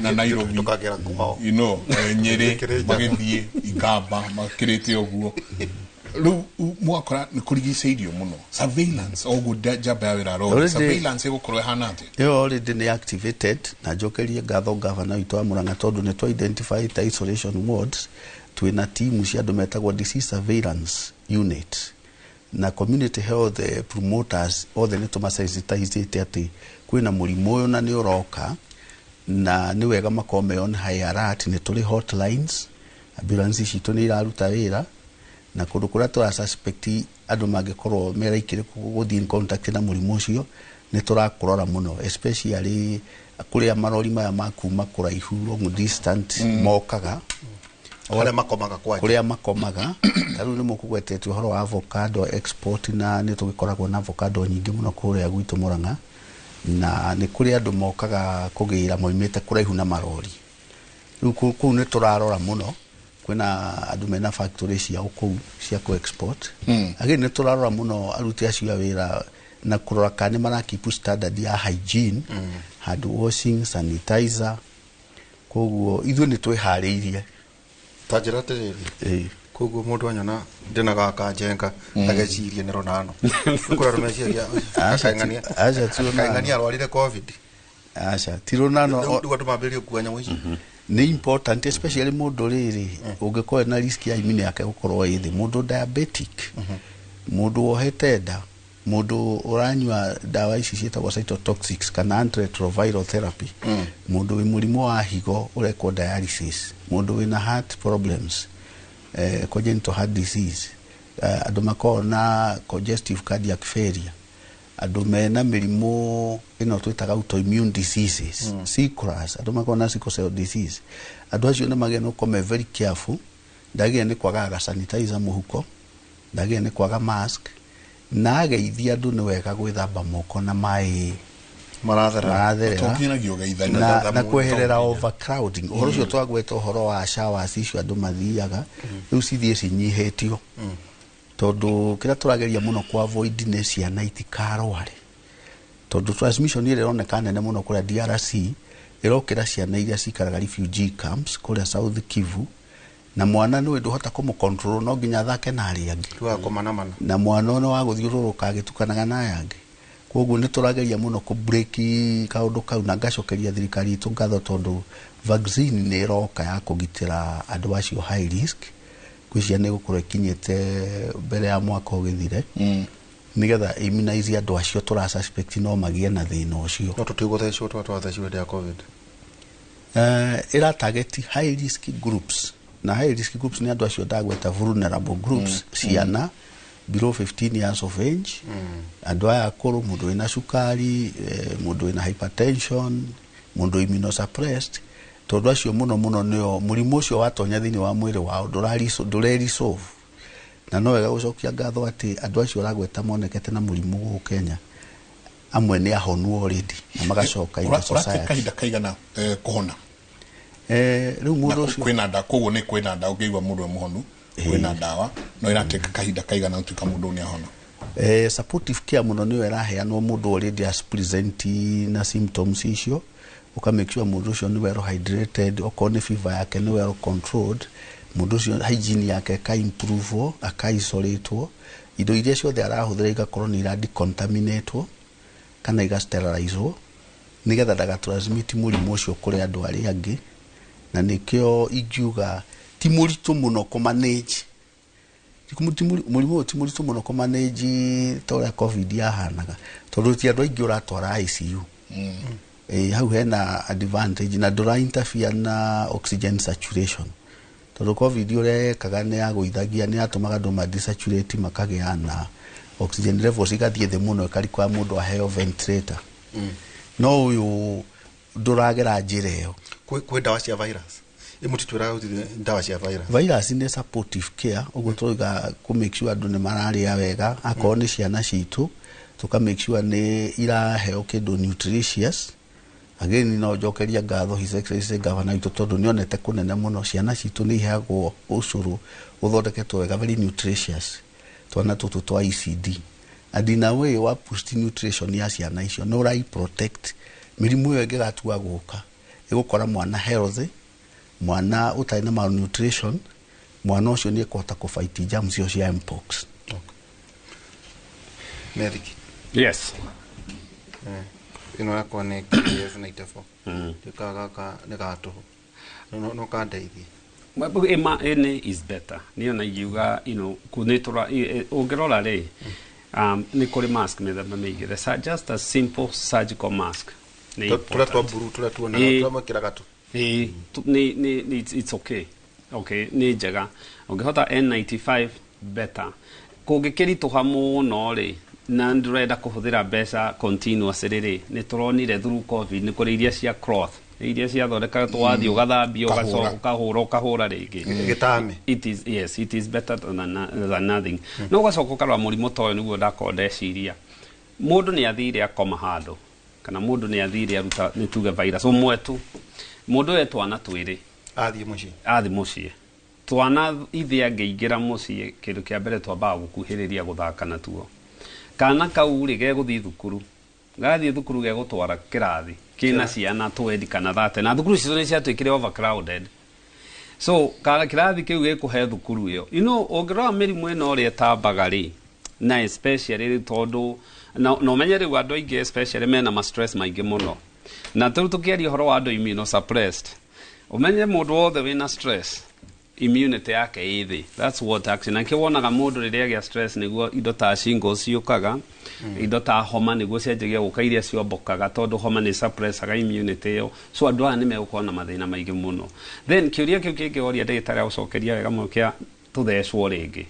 na Nairobi.
Tũkagera kwao.
Nyĩrĩ.
Kĩrĩnyaga.
Magĩthiĩ Ikamba makĩrĩte ũguo, rĩu mwakora nĩ kũrigicĩirio mũno. Surveillance oguo njamba ya wĩra arauga, surveillance ĩgũkorwo ĩhana atĩa?
Ĩyo already nĩ activated, na njokerie ngatho gavana witũ wa Murang'a, tondũ nĩ twa identify ta isolation wards, twĩna timu cia andũ metagwo disease surveillance unit na community health promoters othe. Nĩ tũmasensitizĩte atĩ kwĩna mũrimũ ũyũ na nĩ ũroka, na nĩ wega makorwo me on high alert. Nĩ tũrĩ hotlines, ambulance citũ nĩ iraruta wĩra, na kũndũ kũrĩa tũra suspect andũ mangĩkorwo meraikĩrĩ gũthiĩ in contact na mũrimũ ũcio, nĩ tũrakũrora mũno, especially kũrĩa marori maya ma kuma kũraihu, long distant, mokaga.
Arĩa makomaga kwanja.
Kũrĩa makomaga. Ta rĩu nĩ mũkũgwetete ũhoro wa avocado export, na nĩ tũgĩkoragwo na avocado nyingĩ mũno kũrĩa gwitũ Murang'a, na nĩ kũrĩ andũ mokaga kũgĩra moimĩte kũraihu na marori. Rĩu kũu nĩ tũrarora mũno, kwĩna andũ mena factory ciao kũu cia kũ export. Again, nĩ tũrarora mũno aruti acio a wĩra na kũrora kana nĩ mara keep standard ya hygiene, hand washing, sanitizer. Koguo ithuĩ nĩ twĩharĩirie.
Ta njĩra atĩrĩrĩ,
Ĩĩ.
Koguo mũndũ anyona ndĩna gaka njenga ndagecirie nĩ ronano, kũrĩ andũ meciria
Aca,
kaing'ania
aca, ti Ronano.
kaing'ania arwarire COVID.
Aca, ti Ronano.
Rĩu andũ mambĩrĩrie gũkua nyamũ ici.
Nĩ important, especially mũndũ rĩrĩ ũngĩkorwo na risk ya immune yake gũkorwo ĩ thĩ, mũndũ diabetic, mũndũ wohete nda, mũndũ ũranyua ndawa ici ciĩtagwo cytotoxics kana antiretroviral therapy, mũndũ wĩ mũrimũ wa higo ũrekwo dialysis, mũndũ wĩna heart problems, congenital heart disease, andũ makoragwo na congestive cardiac failure, andũ mena mĩrimũ ĩno twĩtaga autoimmune diseases, sickles, andũ makoragwo na sickle cell disease, andũ acio nĩ magĩrĩirwo nĩ gũkorwo me very careful. Ndagĩrĩire nĩ kwagaga sanitizer mũhuko, ndagĩrĩire nĩ kwaga mask, na ageithia andũ nĩ wega gwĩthamba moko na maĩ
maratherera.
Maratherera.
Tokinyagia ũgeithania.
Na kweherera overcrowding. Ũhoro ũcio twagweta, ũhoro wa showers icio andũ mathiaga, rĩu cithiĩ cinyihĩtio, tondũ kĩrĩa tũrageria mũno ku avoid nĩ ciana itikarware, tondũ transmission ĩrĩa ĩroneka nene mũno kũrĩa DRC Ĩrokĩra ciana iria cikaraga refugee camps kũrĩa South Kivu, na mwana nĩwe ndũhota kũmũ-control, no nginya athake na arĩa angĩ.
Tugakomanamana.
Na mwana ũyũ wa gũthiũrũrũka agĩtukanaga na aya angĩ. Koguo nĩ tũrageria mũno kũ break kaũndũ kau, na ngacokeria thirikari itũ ngatho tondũ vaccine nĩ ĩroka ya kũgitĩra andũ acio high risk. Ngwĩciria nĩ ĩgũkorwo ĩkinyĩte mbere ya mwaka ũgĩthire, nĩgetha immunize andũ acio tũra suspect no magĩe na thĩna ũcio.
No tũtigũthecwo twa twathecwo hĩndĩ ya COVID?
Ĩra target high risk groups, na high risk groups nĩ andũ acio ndagweta, vulnerable groups, ciana below 15 years of age, andũ aya akũrũ, mũndũ wĩna cukari, mũndũ wĩna hypertension, mũndũ immunosuppressed, tondũ acio mũno mũno nĩo mũrimũ ũcio watonya thĩinĩ wa mwĩrĩ wao ndũre-resolve. Na no wega gũcokia ngatho atĩ andũ acio ũragweta monekete na mũrimũ gũkũ Kenya, amwe nĩ ahonu already na magacoka into
Ũrate
society.
Kahinda kaigana kũhona?
Rĩu
Na
mũndũ ũcio
kwĩna ndawa, koguo nĩ kwĩna ndawa, ũngĩigua mũndũ e mũhonu kwĩna ndawa, no ĩrateka kahinda kaigana gũtuĩka mũndũ nĩ ahona?
Supportive care mũno nĩyo ĩraheanwo mũndũ already as present na symptoms icio, ũka make sure mũndũ ũcio nĩ well hydrated, okorwo nĩ fever yake nĩ well controlled, mũndũ ũcio hygiene yake ĩka improve, aka isolatwo, indo iria ciothe arahũthĩra igakorwo nĩ ira decontaminatwo kana iga sterilizwo, nĩgetha ndaga transmit mũrimũ ũcio kũrĩ andũ arĩa angĩ. Na nĩkĩo ingiuga ti mũritũ mũno kũ manage. Mũrimũ ũyũ ti mũritũ mũno kũ manage ta ũrĩa COVID yahanaga, tondũ ti andũ aingĩ ũratwara ICU. Hau hena advantage na ndũra interfere na oxygen saturation, tondũ COVID ũrĩa yekaga nĩ yagũithagia, nĩ yatũmaga andũ ma desaturate, makagĩa na oxygen levels igathiĩ thĩ mũno, ĩkarikwa mũndũ aheo ventilator. No ũyũ ndũragera njĩra ĩyo.
Kwĩ ndawa cia virus? Ĩmũtitwĩraga gũtirĩ ndawa cia virus.
Virus nĩ supportive care, ũguo tũrauga kũ make sure andũ nĩ mararĩa wega, akorwo nĩ ciana citũ tũka make sure nĩ iraheo kĩndũ nutritious. Again, no njokeria ngatho His Excellency Governor witũ, tondũ nĩonete kũnene mũno ciana citũ nĩ iheagwo ũcũrũ ũthondeketwo wega, very nutritious, twana tũtũ twa ECD. And in a way wa boost nutrition ya ciana icio, nĩ ũrai protect mĩrimũ ĩyo ĩngĩgatua gũka, ĩgũkora mwana healthy, mwana ũtarĩ na malnutrition, mwana ũcio nĩ ekũhota kũ fight germs icio cia mpox.
Meriki.
Yes.
Ĩno yakwa nĩ KF 94. Gaka gaka nĩ ga tũhũ, no kandeithie.
Ĩma ĩnĩ is better. Niĩ ona ingiuga nĩ tũra ũngĩrora rĩ, nĩ kũrĩ mask mĩthemba mĩingĩ. Just a simple surgical mask nĩ
Tũrĩa twa
important.
mburu tũrĩa tuonaga, tũrĩa mwĩkĩraga tu.
Ĩĩ, nĩ it's okay, nĩ njega. Ũngĩhota N95, better. Kũngĩkĩritũha mũno rĩ, na ndũrenda kũhũthĩra mbeca continuously rĩ, nĩ tũronire through COVID nĩ kũrĩ iria cia cloth, iria ciathondekagwo wathiĩ ũgathambia,
Ũkahũra.
ũgacoka ũkahũra rĩngĩ.
Gĩtame.
It is, yes, it is better than nothing. No ũgacoka ũkarora mũrimũ ta ũyũ, nĩguo ndakorwo ndeciria mũndũ nĩ athire akoma handũ, kana mũndũ nĩ athire aruta, nĩ tuge virus ũmwe tu, mũndũ ũyũ e twana twĩrĩ.
Athiĩ mũciĩ.
Athi mũciĩ, twana ithe angĩingĩra mũciĩ, kĩndũ kĩa mbere twambaga gũkuhĩrĩria gũthaka natuo. Kana kau rĩ, gegũthiĩ thukuru, gathiĩ thukuru gegũtwara kĩrathi kĩna ciana 20 kana 30, na thukuru citũ nĩ ciatuĩkire overcrowded, so kana kĩrathi kĩu gĩkũhe thukuru ĩyo. Ũngĩrora mĩrimũ ĩno ũrĩa ĩtambaga rĩ, na especially rĩu tondũ na ũmenye rĩu andũ aingĩ especially mena ma stress maingĩ mũno, na rĩu tũkĩaria ũhoro wa andũ immunosuppressed, ũmenye mũndũ wothe wĩna stress, immunity yake ĩ thĩ. That's what actually, na kĩo wonaga mũndũ rĩrĩa agĩa stress nĩguo indo ta shingles ciũkaga, indo ta homa nĩguo cianjagia gũka iria ciombokaga, tondũ homa nĩ suppressaga immunity ĩyo. So andũ aya nĩ megũkorwo na mathĩna maingĩ mũno. Then kĩũria kĩu kĩngĩ oria, ndagĩtarĩ agũcokeria wega mũno, kĩa tũthecwo rĩngĩ,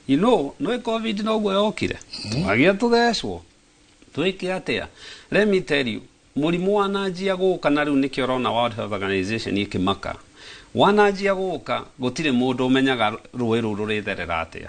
no COVID noguo yokire, twagĩa tũthecwo twĩke atĩa? Let me tell you, mũrimũ wananjia gũka, na rĩu nĩkĩo ũrona World Health Organization ĩkĩmaka, wananjia gũka gũtirĩ mũndũ ũmenyaga rũĩ rũu rũrĩtherera atĩa,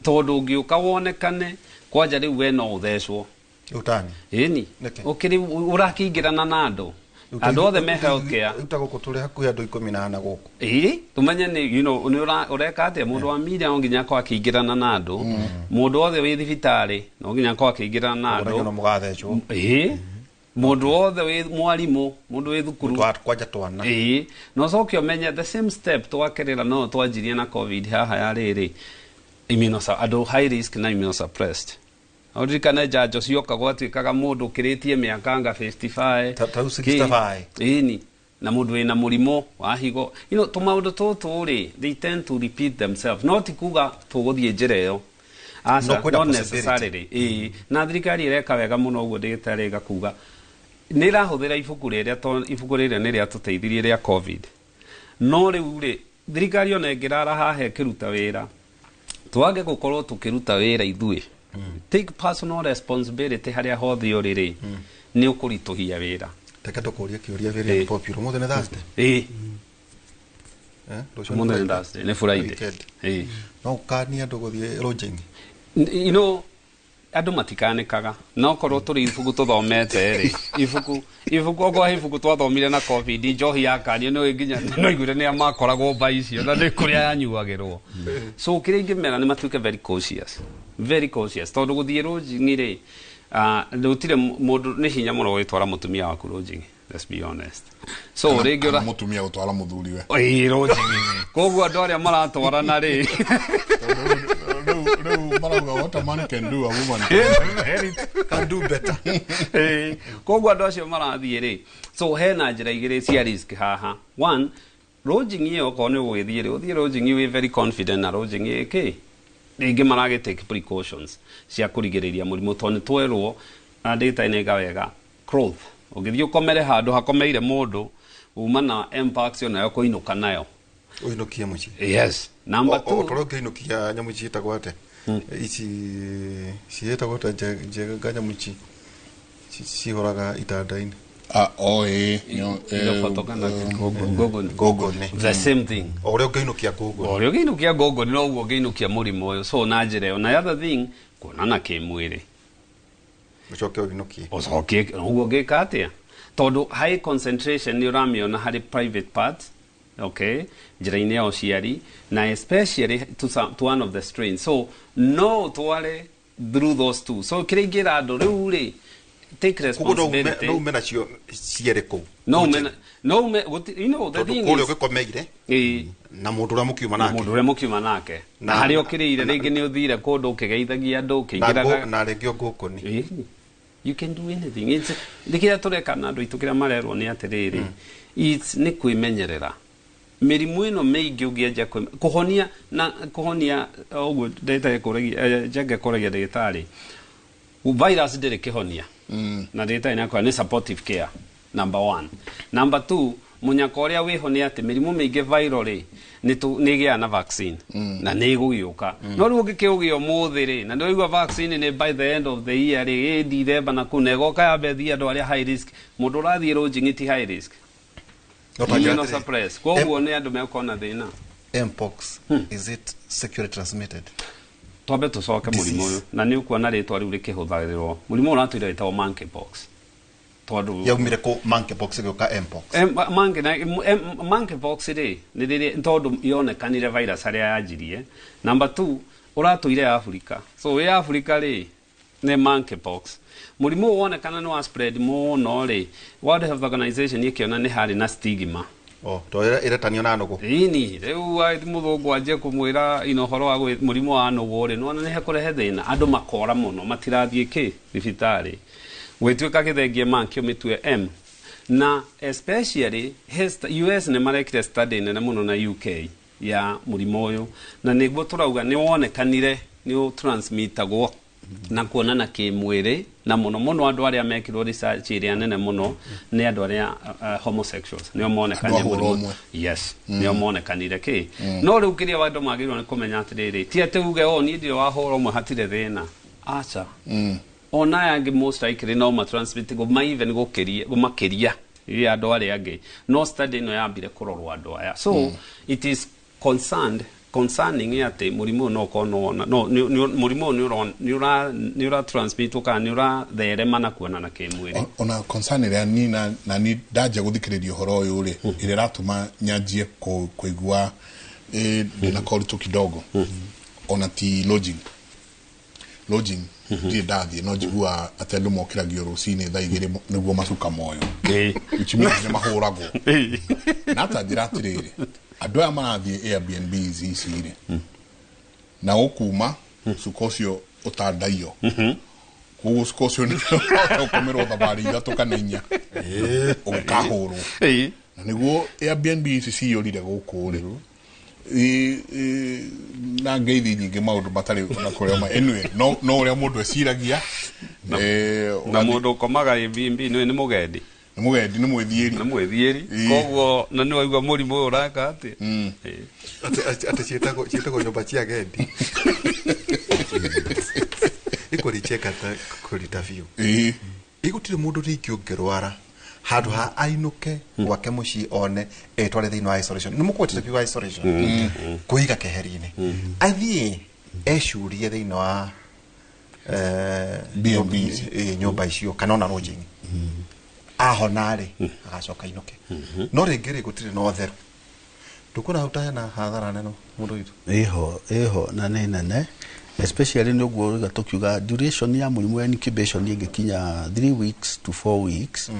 tondũ ũngĩũka wonekane kwanja rĩu we no ũthecwo.
Ũtani.
Ĩni.
Nĩkĩ?
Ũkĩrĩ ũrakĩingĩrana na andũ, andũ othe me healthcare.
Rĩu ta gũkũ tũrĩ hakuhĩ andũ 14 gũkũ.
Ĩĩ, tũmenye nĩ nĩ ũreka atĩa. Mũndũ wa media no nginya akorwo akĩingĩrana na andũ, mũndũ wothe wĩ thibitarĩ no nginya akorwo akĩingĩrana na
Ũguo
andũ.
no mũgathecwo.
Ĩĩ. Mũndũ wothe wĩ mwarimũ, mũndũ wĩ thukuru.
Kwanja twana.
Ĩĩ, na ũcoke ũmenye the same step twakerera no twanjirie na COVID haha ya rĩrĩ, andũ high risk na immunosuppressed. Ũririkane njanjo cioka gwatuĩkaga mũndũ ũkĩrĩtie mĩaka anga 55.
Ta rĩu 65.
Ĩni, na mũndũ wĩna mũrimũ wa higo. You know, tũmaũndũ tũtũ rĩ, they tend to repeat themselves. No ti kuga tũgũthiĩ njĩra ĩyo. Aca,
No kwĩna
not
possibility.
necessarily. Ĩĩ, na thirikari ĩreka wega mũno ũguo ndĩgĩtarĩ ĩgakuga nĩ ĩrahũthĩra ibuku rĩrĩa, tondũ ibuku rĩrĩa nĩ rĩatũteithirie rĩa COVID. No rĩu rĩ, thirikari ona ĩngĩrara haha ĩkĩruta wĩra, twage gũkorwo tũkĩruta wĩra ithuĩ, take personal responsibility harĩa hothe ũrĩ rĩ, nĩ ũkũritũhia wĩra.
Reke ndũkũrie kĩũria very popular. Ũmũthĩ nĩ Thursday.
Ĩĩ.
Eh, rũciũ nĩ
Ũmũthĩ nĩ
Friday.
Thursday, nĩ Friday.
Weekend.
Ĩĩ.
No ũkanie andũ gũthiĩ lodging.
You know, andũ matikanĩkaga no korwo tũrĩ ibuku tũthomete rĩ, ibuku ibuku okorwo he ibuku twathomire na COVID, njohi yakanio nĩ nginya no iguire nĩ makoragwo mba icio na nĩ kũrĩa yanyuagĩrwo. So kĩrĩa ingĩmera nĩ matuĩke very cautious, very cautious, tondũ gũthiĩ lodging rĩ, gũtirĩ mũndũ, nĩ hinya mũno gwĩtwara mũtumia waku lodging, let's be honest. So rĩngĩ
Kana mũtumia gũtwara mũthuriwe.
Ĩĩ, lodging. Koguo andũ arĩa maratwarana rĩ,
Rĩu marauga what a man can do, a woman can.
Can do better.
Ĩĩ. Koguo andũ acio marathiĩ rĩ, so hena njĩra igĩrĩ cia risk haha. One, lodging ĩyo okorwo nĩ ũgũgĩthiĩ rĩ, ũthiĩ lodging wĩ very confident na lodging ĩkĩ rĩngĩ maragĩ take precautions cia kũrigĩrĩria mũrimũ, tondũ nĩ twerwo na ndagĩtarĩ nĩ wega cloth ũngĩthiĩ ũkomere handũ hakomeire mũndũ uma na mpox onayo kũinũka nayo.
Ũinũkie mũciĩ.
Yes, number
O
two,
ta ũrĩa ũngĩinũkia nyamũ ici ciĩtagwo atĩa, ici ciĩtagwo atĩa, njenga nyamũ ici cihoraga itanda-inĩ?
Ah, oh, ĩĩ.
Iroboto kana ngũngũni.
Ngũngũni.
The same thing.
O ũrĩa ũngĩinũkia ngũngũni.
Ũrĩa ũngĩinũkia ngũngũni noguo ũngĩinũkia mũrimũ ũyũ. So na njĩra ĩyo, na the other thing, kuonana kĩmwĩrĩ.
Ũcoke ũinũkie.
Ũcokie ũguo ũngĩka atĩa, tondũ high concentration nĩ ũramĩona harĩ private parts, okay, njĩra-inĩ ya ũciari, na especially to one of the strains. So no ũtware through those two. So kĩrĩa ingĩra andũ rĩu rĩ, take
Koguo no ume
responsibility.
No ume nacio cierĩ kũu.
No ume, no ume, you know, the
Tondũ
thing
kũrĩa
is,
ũgĩkomeire
ĩĩ,
na mũndũ ũrĩa mũkiuma
na
nake.
mũndũ ũrĩa mũkiuma nake na harĩa ũkĩrĩire, rĩngĩ nĩ ũthire kũndũ ũkĩgeithagia andũ
Na
ũkĩingĩraga.
na rĩngĩ ngũngũni.
Ĩĩ. You can do anything. It's nĩ kĩrĩa tũreka na andũ aitũ, kĩrĩa marerwo nĩ atĩrĩrĩ, it's nĩ kwĩmenyerera mĩrimũ ĩno mĩingĩ ũngĩanjia kũhonia na kũhonia ũguo ndagĩtarĩ kũragia, njenge kũragia ndagĩtarĩ, virus ndĩrĩ kĩhonia, na ndagĩtarĩ nĩakwĩra nĩ supportive care number one. Number two, mũnyaka ũrĩa wĩho nĩ atĩ mĩrimũ mĩingĩ viral rĩ, nĩ ĩgĩaga na vaccine na nĩ ĩgũgĩũka. No rĩu ũngĩkĩũgĩa ũmũthĩ rĩ, na nĩwaigua vaccine nĩ by the end of the year rĩ, ĩ December na kũu, na ĩgoka yambe ĩthiĩ andũ arĩa high risk. Mũndũ ũrathiĩ lodging ti high risk.
No ta njĩra atĩrĩ,
Immunosuppressed. Koguo nĩ andũ megũkorwo na thĩna.
Mpox, is it sexually transmitted?
Twambe tũcoke mũrimũ ũyũ, na nĩ ũkuona rĩtwa rĩu rĩkĩhũthagĩrwo, mũrimũ ũyũ ũratũire wĩtagwo monkeypox, tondũ
Yaumire kũ monkeypox ĩgĩũka mpox?
Monkeypox rĩ, nĩ rĩrĩa tondũ yonekanire virus harĩa yanjirie. Number two, ũratũire Africa, so wĩ Africa rĩ, nĩ monkeypox. Mũrimũ ũyũ wonekana nĩ wa spread mũno rĩ, World Health Organization ĩkĩona nĩ harĩ na stigma.
Oh, to ĩretanio na nũgũ.
Ĩni rĩu mũthũngũ anjie kũmwĩra ino ũhoro wa mũrimũ wa nũgũ rĩ, nĩwona nĩ hekũrehe thĩna, andũ makora mũno matirathiĩ kĩ thibitarĩ, gwĩtuĩka gĩthengie monkey ũmĩtue M. Na especially US nĩ marekire study nene mũno na UK ya mũrimũ ũyũ, na nĩguo tũrauga nĩ wonekanire nĩ ũtransmitagwo na kuonana kĩmwĩrĩ, na mũno mũno andũ arĩa mekirwo research ĩrĩa nene mũno nĩ andũ arĩa homosexuals, nĩo monekanire
Andũ a hũra
mũrimũ.
ũmwe.
Yes, nĩo monekanire kĩ. No rĩu kĩrĩa andũ magĩrĩirwo nĩ kũmenya atĩrĩrĩ, ti atĩ uge o niĩ ndirĩ wahũra ũmwe hatirĩ thĩna, aca. Ona aya angĩ most likely no matransmit gũma even gũkĩria gũmakĩria ya andũ arĩa angĩ, no study ĩno yambire kũrorwo andũ aya. So it is concerning atĩ mũrimũ ũyũ no ũkorwo no mũrimũ ũyũ nĩ ũra transmit kana nĩ ũratherema na kuonana kĩmwĩrĩ.
Ona concern ĩrĩa ni na ni ndanjia gũthikĩrĩria ũhoro ũyũ rĩ, ĩrĩa ĩratũma nyanjie kũigua ndĩna koritũ kidogo, ona ti lodging. Ndirĩ ndathiĩ, no njiguaga atĩ andũ mokĩragio rũcinĩ thaa 2 nĩguo macuka moyo, which means nĩ mahũragwo. Na ta njĩra atĩrĩrĩ, andũ aya marathiĩ Airbnbs ici rĩ, na gũkuma cuka ũcio ũtandaio, koguo cuka ũcio nĩ ũkomerwo thabarĩ 3 kana 4 ũgĩkahũrwo. Na nĩguo Airbnb ici ciyũrire gũkũ rĩ, na ngeithi nyingĩ, maũndũ matarĩ ona kũrĩa ma anyway, no ũrĩa mũndũ eciragia.
Na mũndũ ũkomaga Airbnb nĩ mũgendi.
Nĩ mũgendi, nĩ mwĩthiĩri.
Nĩ mwĩthiĩri. Koguo na nĩ waigua mũrimũ ũyũ ũraka atĩ.
Atĩ ciĩtagwo nyũmba cia agendi. Ikũricheka ta kũrita biũ. Igũtirĩ mũndũ rĩngĩ ũngĩrwara handũ ha ainũke gwake mũciĩ one etware thĩinĩ wa isolation. Nĩ mũkwetete kiugo isolation, kwĩiga keheri-inĩ, athiĩ ecurie thĩinĩ wa
B&Bs.
Nyũmba icio kana ona lodging, ahona rĩ agacoka ainũke. No rĩngĩ rĩ, gũtirĩ na ũtheru, ndũkuona hau ta hena hathara nene mũndũ witũ?
Ĩho na nĩ nene, especially nĩ ũguo rĩga tũkiuga duration ya mũrimũ ya incubation ĩngĩkinya 3 weeks to 4 weeks,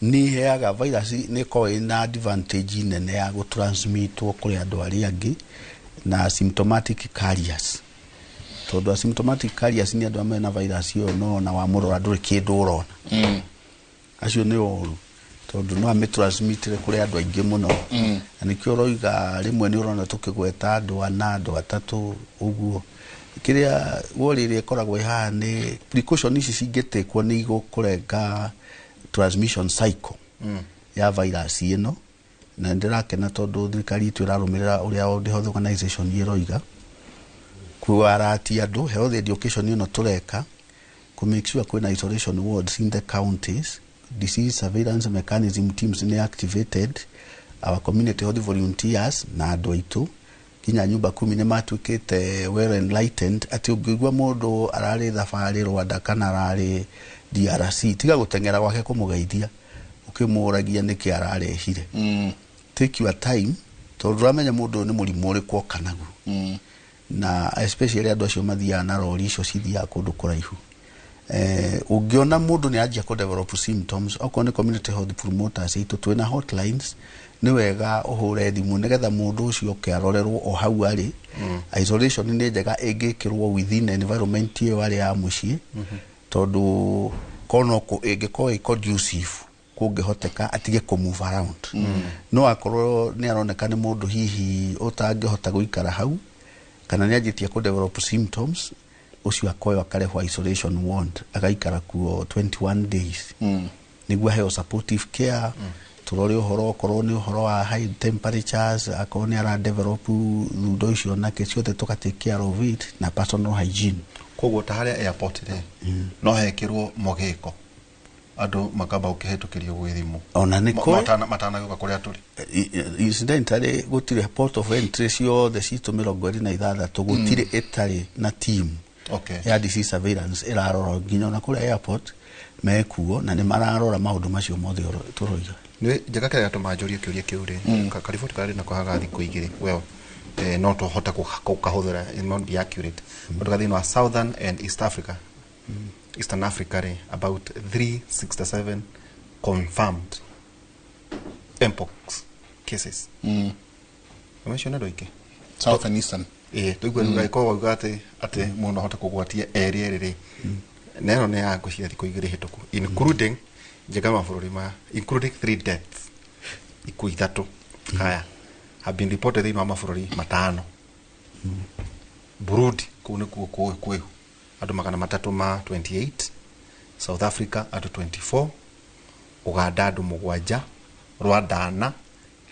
nĩ iheaga virus, nĩ ĩkoragwo ĩna advantage nene ya gũtransmitwo kũrĩ andũ arĩa angĩ na asymptomatic carriers, tondũ asymptomatic carriers nĩ andũ arĩa mena virus ĩyo no ona wamũrora ndũrĩ kĩndũ ũrona. Acio nĩ ũru tondũ no amĩtransmitire kũrĩ andũ aingĩ mũno, na nĩkĩo ũroiga rĩmwe nĩ ũrona tũkĩgweta andũ 4, andũ 3 ũguo. Kĩrĩa worry ĩrĩa ĩkoragwo ĩhaha nĩ precaution ici cingĩtĩkwo nĩ igũkũrenga transmission cycle ya virus ĩno. Na nĩndĩrakena tondũ thirikari itũ ĩrarũmĩrĩra ũrĩa World Health Organization ĩroiga kũarati andũ. Health education ĩno tũreka kũ make sure kwĩna isolation wards in the counties, disease surveillance mechanism teams nĩ activated, our community health volunteers na andũ aitũ nginya nyumba kumi nĩ matuĩkĩte well enlightened atĩ ũngĩigua mũndũ ararĩ thabarĩ Rwanda kana ararĩ DRC, tiga gũteng'era gwake kũmũgeithia ũkĩmũragia nĩkĩ ararehire. Take your time, tondũ ndũramenya mũndũ ũyũ nĩ mũrimũ ũrĩkũ oka naguo. Na especially andũ acio mathiaga na rori icio cithiaga kũndũ kũraihu. Ũngĩona mũndũ nĩ anjia kũ develop symptoms, okorwo nĩ community health promoters itũ twĩna hotlines, nĩ wega ũhũre thimũ nĩgetha mũndũ ũcio oke arorerwo o hau arĩ. Isolation nĩ njega ĩngĩkĩrwo within environment ĩyo arĩ ya mũciĩ, tondũ korwo no ĩngĩkorwo ĩ conducive kũngĩhoteka atige kũ move around. No akorwo nĩ aroneka nĩ mũndũ hihi ũtangĩhota gũikara hau kana nĩ anjĩtie kũ develop symptoms, ũcio akoywo akarehwo isolation ward, agaikara kuo 21 days nĩguo aheo supportive care, tũrore ũhoro okorwo nĩ ũhoro wa high temperatures, akorwo nĩ ara develop thundo icio nake ciothe tũka take care of it na personal hygiene.
Koguo ta harĩa airport rĩ, no hekĩrwo mũgĩko, andũ makamba gũkĩhĩtũkĩrio gwĩ thimũ
Ona nĩ kũrĩ
matanagĩũka kũrĩa tũrĩ.
Incidentally, gũtirĩ port of entry ciothe citũ 26, gũtirĩ ĩtarĩ na team ya disease surveillance ĩrarora. Nginya ona kũrĩa airport mekuo na nĩ mararora maũndũ macio mothe tũroiga.
Nĩ njega. Kĩrĩa gĩatũma njũrie kĩũria kĩu rĩ, kariboti karĩ nako haga thikũ 2, well, no tũhote gũkahũthĩra, it not be accurate, but thĩinĩ wa Southern and East Africa, Eastern Africa rĩ, about 367 confirmed mpox cases. Macio nĩ andũ aingĩ.
South and Eastern.
Ĩĩ, tũigua rĩu wauga atĩ mũndũ ahote kũgwatia erĩ erĩ rĩ, na ĩno nĩ ya ngwĩciria thikũ 2 hĩtũku, including njega mabũrũri maya, including three deaths, ikuũ 3 haya have been reported thĩinĩ wa mabũrũri matano. Burundi, kũu nĩkuo kwĩhu, andũ 328, South Africa andũ 24, Uganda andũ 7, Rwanda 4,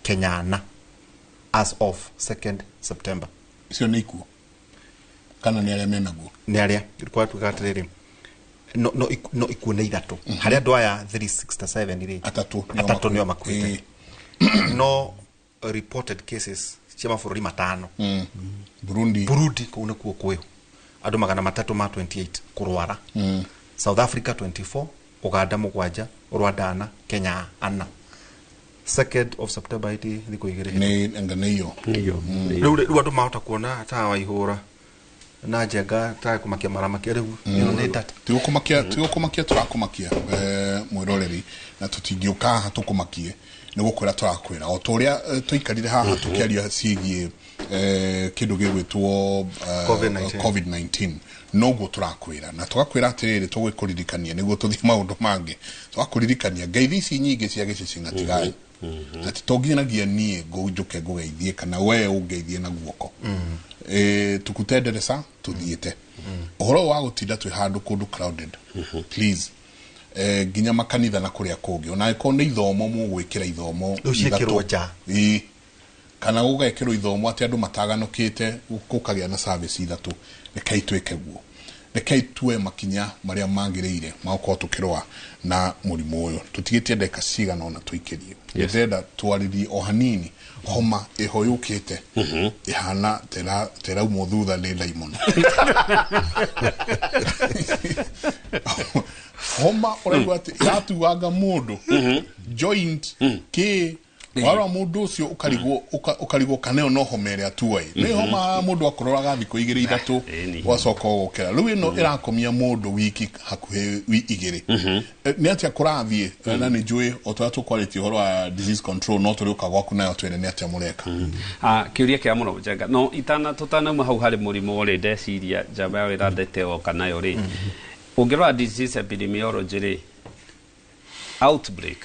Kenya 4, as of 2nd September.
Icio nĩ ikuũ kana nĩ arĩa menaguo?
Nĩ arĩa kwatuĩka atĩrĩrĩ, no ikuũ nĩ 3 harĩ andũ aya 367 rĩ.
3 nĩo.
3 nĩo makuĩte, no reported cases cia mabũrũri matano.
Burundi.
Burundi, kũu nĩkuo kwĩhu, andũ 328 kũrwara, South Africa 24, Uganda 7, Rwanda 4, Kenya 4, 2nd of September, iti thikũ 2.
Nĩ anga nĩ iyo.
Nĩyo.
Rĩu andũ mahota kuona ta waihũra Na Njenga tarakumakia maramakia rĩu ĩno nĩ data.
Tigũkũmakia tũrakũmakia mwĩroreri, na tũtingĩũka haha tũkũmakie, nĩ gũkwĩra tũrakwĩra o ta ũrĩa tũikarire haha tũkĩaria ciĩgiĩ kĩndũ gĩgwĩtwo
COVID-19.
COVID-19, noguo tũrakwĩra na tũgakwĩra atĩrĩrĩ, tũgũkũririkania nĩguo tũthiĩ maũndũ mangĩ, tũgakũririkania ngeithi ici nyingĩ cia gĩcici tigai atĩ to nginyagia niĩ njũke ngũgeithie kana we ũngeithie na guoko, tukutenderesa tuthiĩte ũhoro wa gũtinda twĩ handũ kũndũ crowded, please, nginya makanitha na kũrĩa kũngĩ, ona angĩkorwo nĩ ithomo mũgwĩkĩra ithomo
Rĩu ciĩkĩrwo
ithatũ.
nja.
Ĩĩ. Kana gũgekĩrwo ithomo atĩ andũ mataganũkĩte gũkagĩa na service ithatũ, rekei twĩke guo, rekei tuoe makinya marĩa magĩrĩire ma gũkorwo tũkĩrũa na mũrimũ ũyũ. Tũtigĩtie ndagĩka cigana ona tũikĩrie. Ndĩrenda twarĩrie o hanini homa ĩho yũkĩte ĩhana teraumwo thutha nĩ ndaimono. Homa ũraigua atĩ ĩratuanga mũndũ joint kĩ warora mũndũ ũcio ũkarigwo ũkarigwo kana ĩyo no homa ĩrĩa tuoĩ nĩ homa mũndũ akororaga thikũ igĩrĩ ithatũ ũgacoka ũgokĩra. Rĩu ĩno ĩrakomia mũndũ wiki hakuhĩ igĩrĩ. Nĩ atĩa kũrathiĩ? Na nĩ njũĩ o ta ũrĩa tũkwarĩtie ũhoro wa disease control, no tũrĩũka gwaku nayo twĩre nĩ atĩa mũreka.
Kĩũria kĩa mũno, Njenga, no itana tũtanauma hau harĩ mũrimũ rĩ, ndeciria njamba ya wĩra ndete oka nayo rĩ, ũngĩrora disease epidemiology rĩ, outbreak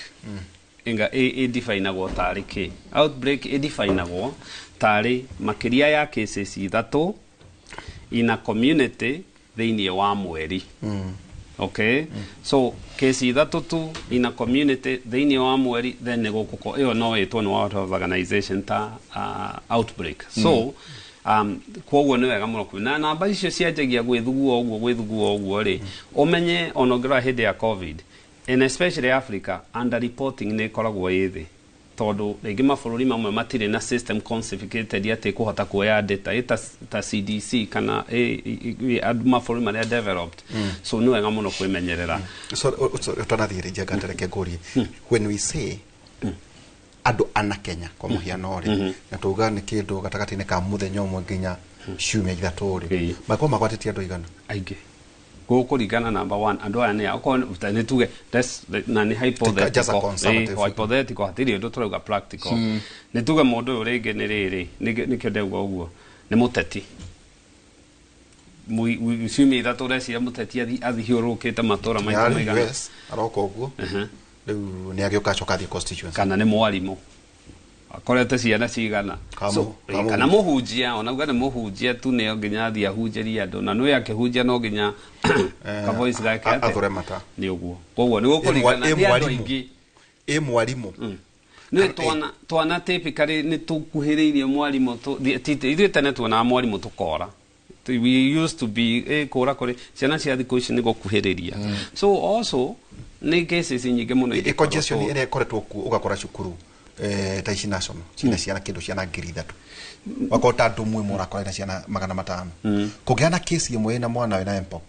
inga ĩdefinagwo tarĩ kĩ? Outbreak ĩdefinagwo tarĩ makĩria ya cases ithatũ in a community thĩinĩ wa mweri. Okay, so case ithatũ tu in a community thĩinĩ wa mweri, then nĩ gũkũko ĩyo no ĩtwo nĩ World Health Organization ta outbreak. So koguo nĩ wega mũno kũ na namba icio cianjagia gwĩthugua ũguo gwĩthugua ũguo rĩ, ũmenye ona ũngĩrora hĩndĩ ya COVID, and especially Africa, underreporting nĩ ĩkoragwo ĩ thĩ tondũ rĩngĩ mabũrũri mamwe matirĩ na system consolidated atĩ kũhota kuoya data ĩ ta CDC kana mabũrũri marĩa developed. So nĩ wega mũno kwĩmenyerera.
Sorry, ũtanathiĩ rĩ, Njenga, tereke ngũrie, when we say andũ ana Kenya kwa mũhiano rĩ, na tuga nĩ kĩndũ gatagatĩ-inĩ ka mũthenya ũmwe nginya ciumia ithatũ rĩ, makorwo magwatĩtie andũ aigana?
Aingĩ gũkũringana number one andũ aya nĩ okorwo nĩ tuge na nĩ
Just a
hypothetical.
conservative.
Hypothetical, hatirĩ ũndũ tũrauga practical. Nĩ tuge mũndũ ũyũ rĩngĩ nĩ rĩrĩ nĩkĩo ndauga ũguo nĩ mũteti. Ciumia ithatũ ũreciria mũteti athiũrũrũkĩte matũra maita
Nĩ
maigana?
US aroka ũguo rĩu nĩ agĩũka acoka athiĩ constituency.
Kana nĩ mwarimũ akorete ciana cigana? So,
Kana
kana mũhunjia, ona uga nĩ mũhunjia tu, nĩ nginya athiĩ ahunjĩrie andũ na nĩwe akĩhunjia no nginya kavoice gake atĩa?
Athũre mata.
Nĩ ũguo, koguo nĩ gũkũringana
Ĩ
nĩ andũ
mwarimu.
aingĩ.
Ĩ mwarimũ.
Nĩ twana typically nĩ tũkuhĩrĩirie mwarimũ ithuĩ tene tuonaga mwarimũ tũkora. We used to be kũra kũrĩ ciana cia thikũ ici nĩ gũkuhĩrĩria. So also nĩ cases nyingĩ mũno
ĩ
ingĩkorwo
congestion ĩrĩa ĩkoretwo kuo, ũgakora cukuru ta ici national cina ciana kĩndũ ciana 3,000, wakorwo ta andũ mwe mũrakora ina ciana 500, kũngĩhana kesi ĩmwe ĩna mwana wĩna mpox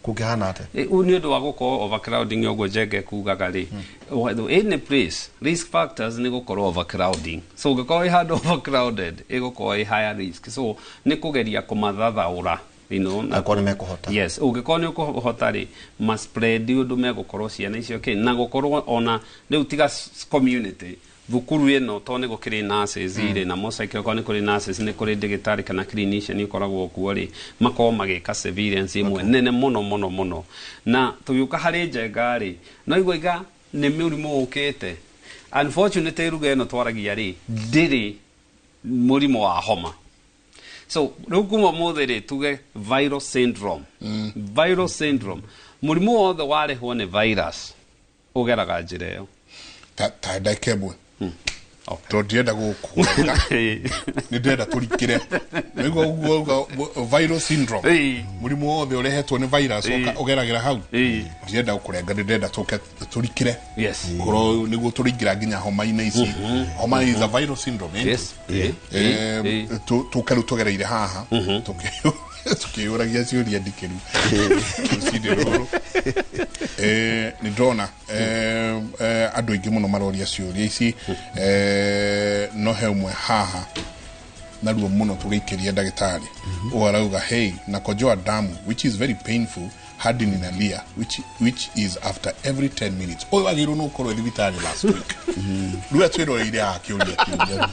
kũngĩhana atĩa?
Ũyũ nĩ ũndũ wa gũkorwo overcrowding ũguo Njenge kugaga rĩ. Any place risk factors nĩ gũkorwo overcrowding, so ũngĩkorwo ĩ handũ overcrowded ĩgũkorwo ĩ higher risk, so nĩ kũgeria kũmathathaũra na
Angĩkorwo nĩ mekũhota.
Yes, ũngĩkorwo nĩ ũkũhota rĩ, maspread ũndũ megũkorwo ciana icio kĩ na gũkorwo ona rĩu tiga community thukuru ĩno to nĩ gũkĩrĩ nurses rĩ, na most likely okorwo nĩ kũrĩ nurses, nĩ kũrĩ ndagĩtarĩ kana clinician ũkoragwo kuo rĩ, makorwo magĩka surveillance ĩmwe nene mũno mũno mũno. Na tũgĩũka harĩ Njenga rĩ, no igua iga nĩ mũrimũ ũkĩte. Unfortunately ruga ĩno twaragia rĩ, ndĩrĩ mũrimũ wa homa. So rĩu kuma ũmũthĩ rĩ, tuge viral syndrome. Viral syndrome, mũrimũ wothe warehwo nĩ virus ũgeraga njĩra ĩyo.
Ta ndagĩka ĩmwe tondũ ndirenda gũkũrenga, nĩ ndĩrenda tũrikĩre nĩguo ũguo uga viral syndrome. Mũrimũ wothe ũrehetwo nĩ virus ũgeragĩra hau. Ndirenda gũkũrenga, nĩ ndĩrenda tũke tũrikĩre ũhoro ũyũ nĩguo tũrĩingĩra nginya homa-inĩ ici. Homa is a viral syndrome, ain't it?
Yes.
Tũke rĩu tũgereire haha tũkĩyũragia ciũria ndikĩru rũcinĩ rũrũ. Nĩ ndĩrona andũ aingĩ mũno maroria ciũria ici, no he ũmwe haha Naruo muno tugaikiria ndagĩtarĩ. Ũyũ arauga, hey, nakojoa damu which is very painful hadi ninalia, which is after every 10 minutes. Ũyũ agĩrĩirwo nĩ gũkorwo thibitarĩ last week. Rĩu atwĩroreire akĩũria kĩũria.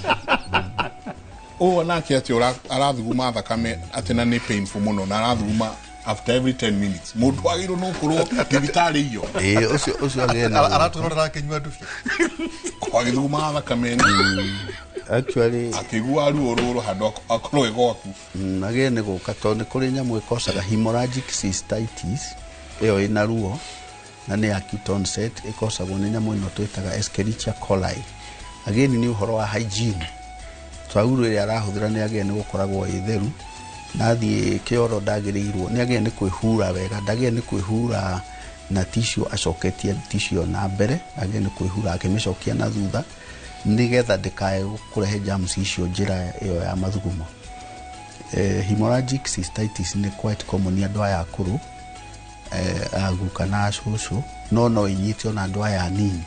Ũyũ nake atĩ arathuguma thakame atĩ na nĩ painful mũno na arathuguma after every 10 minutes. Mũndũ agĩrĩirwo nĩ gũkorwo thibitarĩ iyo.
Ĩĩ, ũcio agĩe na
Aratũrorera akĩnyua ndubi.
Agĩthuguma thakame.
Actually
akĩigua ruo rũrũ handũ akorwo ĩ gwaku.
Agĩe nĩ gũka tondũ nĩ kũrĩ nyamũ ĩkocaga hemorrhagic cystitis, ĩyo ĩna ruo na nĩ acute onset, ĩkocagwo nĩ nyamũ ĩno twĩtaga Escherichia coli. Again nĩ ũhoro wa hygiene, taurũ ĩrĩa arahũthĩra nĩ agĩe nĩ gũkoragwo ĩ theru, na athiĩ kĩoro ndagĩrĩirwo nĩ agĩe nĩ kwĩhura wega, ndagĩe nĩ kwĩhura na tissue acoketie tissue na mbere, agĩe nĩ kwĩhura akĩmĩcokia na thutha nĩgetha ndĩkae kũrehe germs icio njĩra ĩyo ya mathugumo. Hemorrhagic cystitis nĩ quite common andũ aya akũrũ, aguka na acũcũ, no inyite ona andũ aya anini.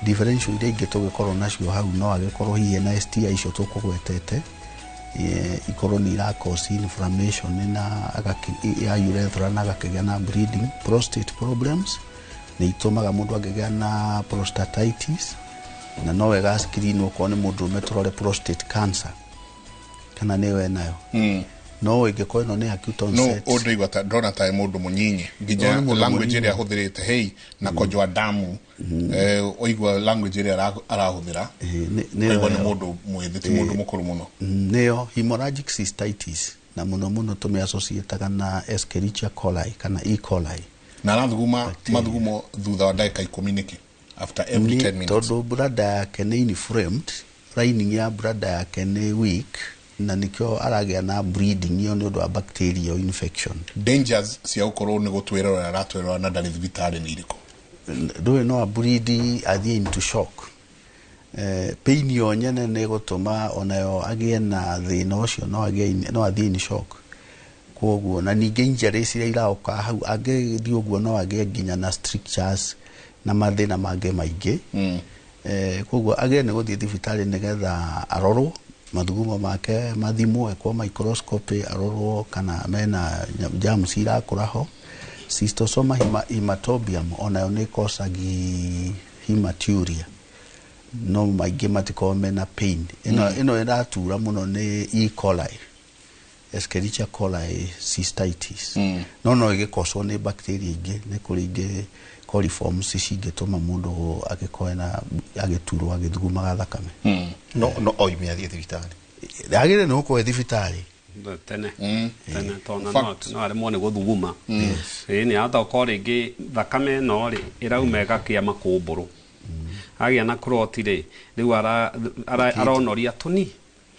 Differential iria ingĩ tũgĩkorwo nacio hau no agĩkorwo hihi na STI icio tũkũgwetete, ikorwo nĩ ira cause inflammation na ya urethra na agakĩgĩa na bleeding. Prostate problems nĩ itũmaga mũndũ angĩgĩa na prostatitis, na no wega screen okorwo nĩ mũndũrũme tũrore prostate cancer kana nĩyo enayo. No ĩngĩkorwo ĩno nĩ acute onset.
No ũndũ igwa ndona ta mũndũ mũnyinyi nginya language ĩrĩa ahũthĩrĩte, hey, na kojoa damu, oigua language ĩrĩa arahũthĩra nĩyo nĩ mũndũ mwĩthĩ ti mũndũ mũkũrũ mũno.
Nĩyo hemorrhagic cystitis, na mũno mũno tũmĩassociataga na Escherichia coli kana E. coli.
Na arathuguma mathugumo thutha wa ndagĩka 10 nĩkĩ? After every 10 minutes.
Tondũ bladder yake nĩ inflamed, lining ya bladder yake nĩ weak, na nikio aragĩa na bleeding iyo nĩ ũndũ wa bacterial infection.
Dangers cia gũkorwo nĩ gũtwĩrora aratwĩrora na ndarĩ thibitarĩ nĩ irĩkũ?
Ndũĩ no ableed athiĩ into shock. Pain yo nyene nĩ gũtũma onayo agĩe na thĩna ũcio, no athiĩ in shock. Koguo na ningĩ injuries iria iraoka hau angĩthiĩ ũguo no agĩe nginya na strictures na mathĩna mangĩ maingĩ. Koguo agĩe nĩ gũthiĩ thibitarĩ nĩgetha arorwo mathugumo make mathimwo, ekwo microscopy arorwo kana mena germs irakũra ho. Cystosoma hematobium onayo nĩ ĩkocagi hematuria, no maingĩ matikoragwo mena pain. Ĩno ĩratura mũno nĩ E. coli, Escherichia coli cystitis. No ĩgĩkocwo nĩ bacteria ingĩ, nĩ kũrĩ ingĩ coliforms cingĩtũma mũndũ agĩkorwo na agĩturwo agĩthugumaga thakame.
No oime athiĩ thibitarĩ.
Agĩrĩire nĩ gũkorwo thibitarĩ
tene tene tondũ no aremwo nĩ gũthuguma. Ĩĩ nĩ atokorwo rĩngĩ thakame ĩno rĩ ĩrauma ĩgakĩa makũmbũrũ, agĩa na clot rĩ, rĩu aronoria tũni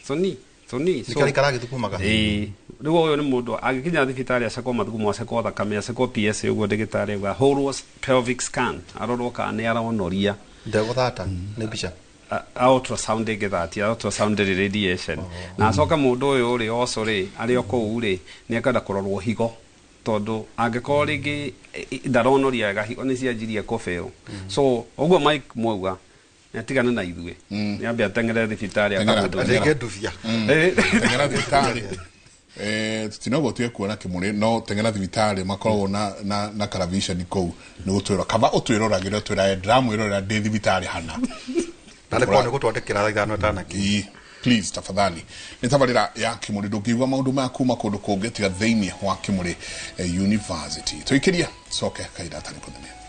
tũni tũni.
Nĩkĩo aikara agĩthugumaga.
Ĩĩ rĩu ũyũ nĩ mũndũ agĩkinya thibitarĩ acekwo mathugumo, acekwo thakame, acekwo PSA ũguo ndagĩtarĩ auga hũrwo pelvic scan arorwo kana nĩ aronoria.
Ndegũthata nĩ mbica
ultrasound ĩngĩthatia, ultrasound ĩrĩ radiation. Na acoka mũndũ ũyũ rĩ oco rĩ arĩ o kũu rĩ nĩ ekwenda kũrorwo higo, tondũ angĩkorwo rĩngĩ ndaronoria wega higo nĩ cianjirie kũbĩrwo. So ũguo Mike mwauga nĩ atigane na ithuĩ, nĩ ambe ateng'ere thibitarĩ
akatũrĩke ndubia.
Teng'era thibitarĩ. Tutinogo tuye kuona kimuri no teng'era thibitarĩ makoragwo na television kũu nĩ gũtwĩra kaba ũtwĩroragĩra twĩra ndĩramwĩrorera ndĩ thibitarĩ hana.
Na nĩ kwa nĩ gũtwandĩkĩra thaa ithano ĩtanakĩ.
Please tafadhali. Nĩ tabarĩra ya Kimuri, ndũngĩigua maũndũ maya kuma kũndũ kũngĩ tiga thĩinĩ wa Kimuri University. Tũikĩrie coke kahinda gatarĩ kũnene.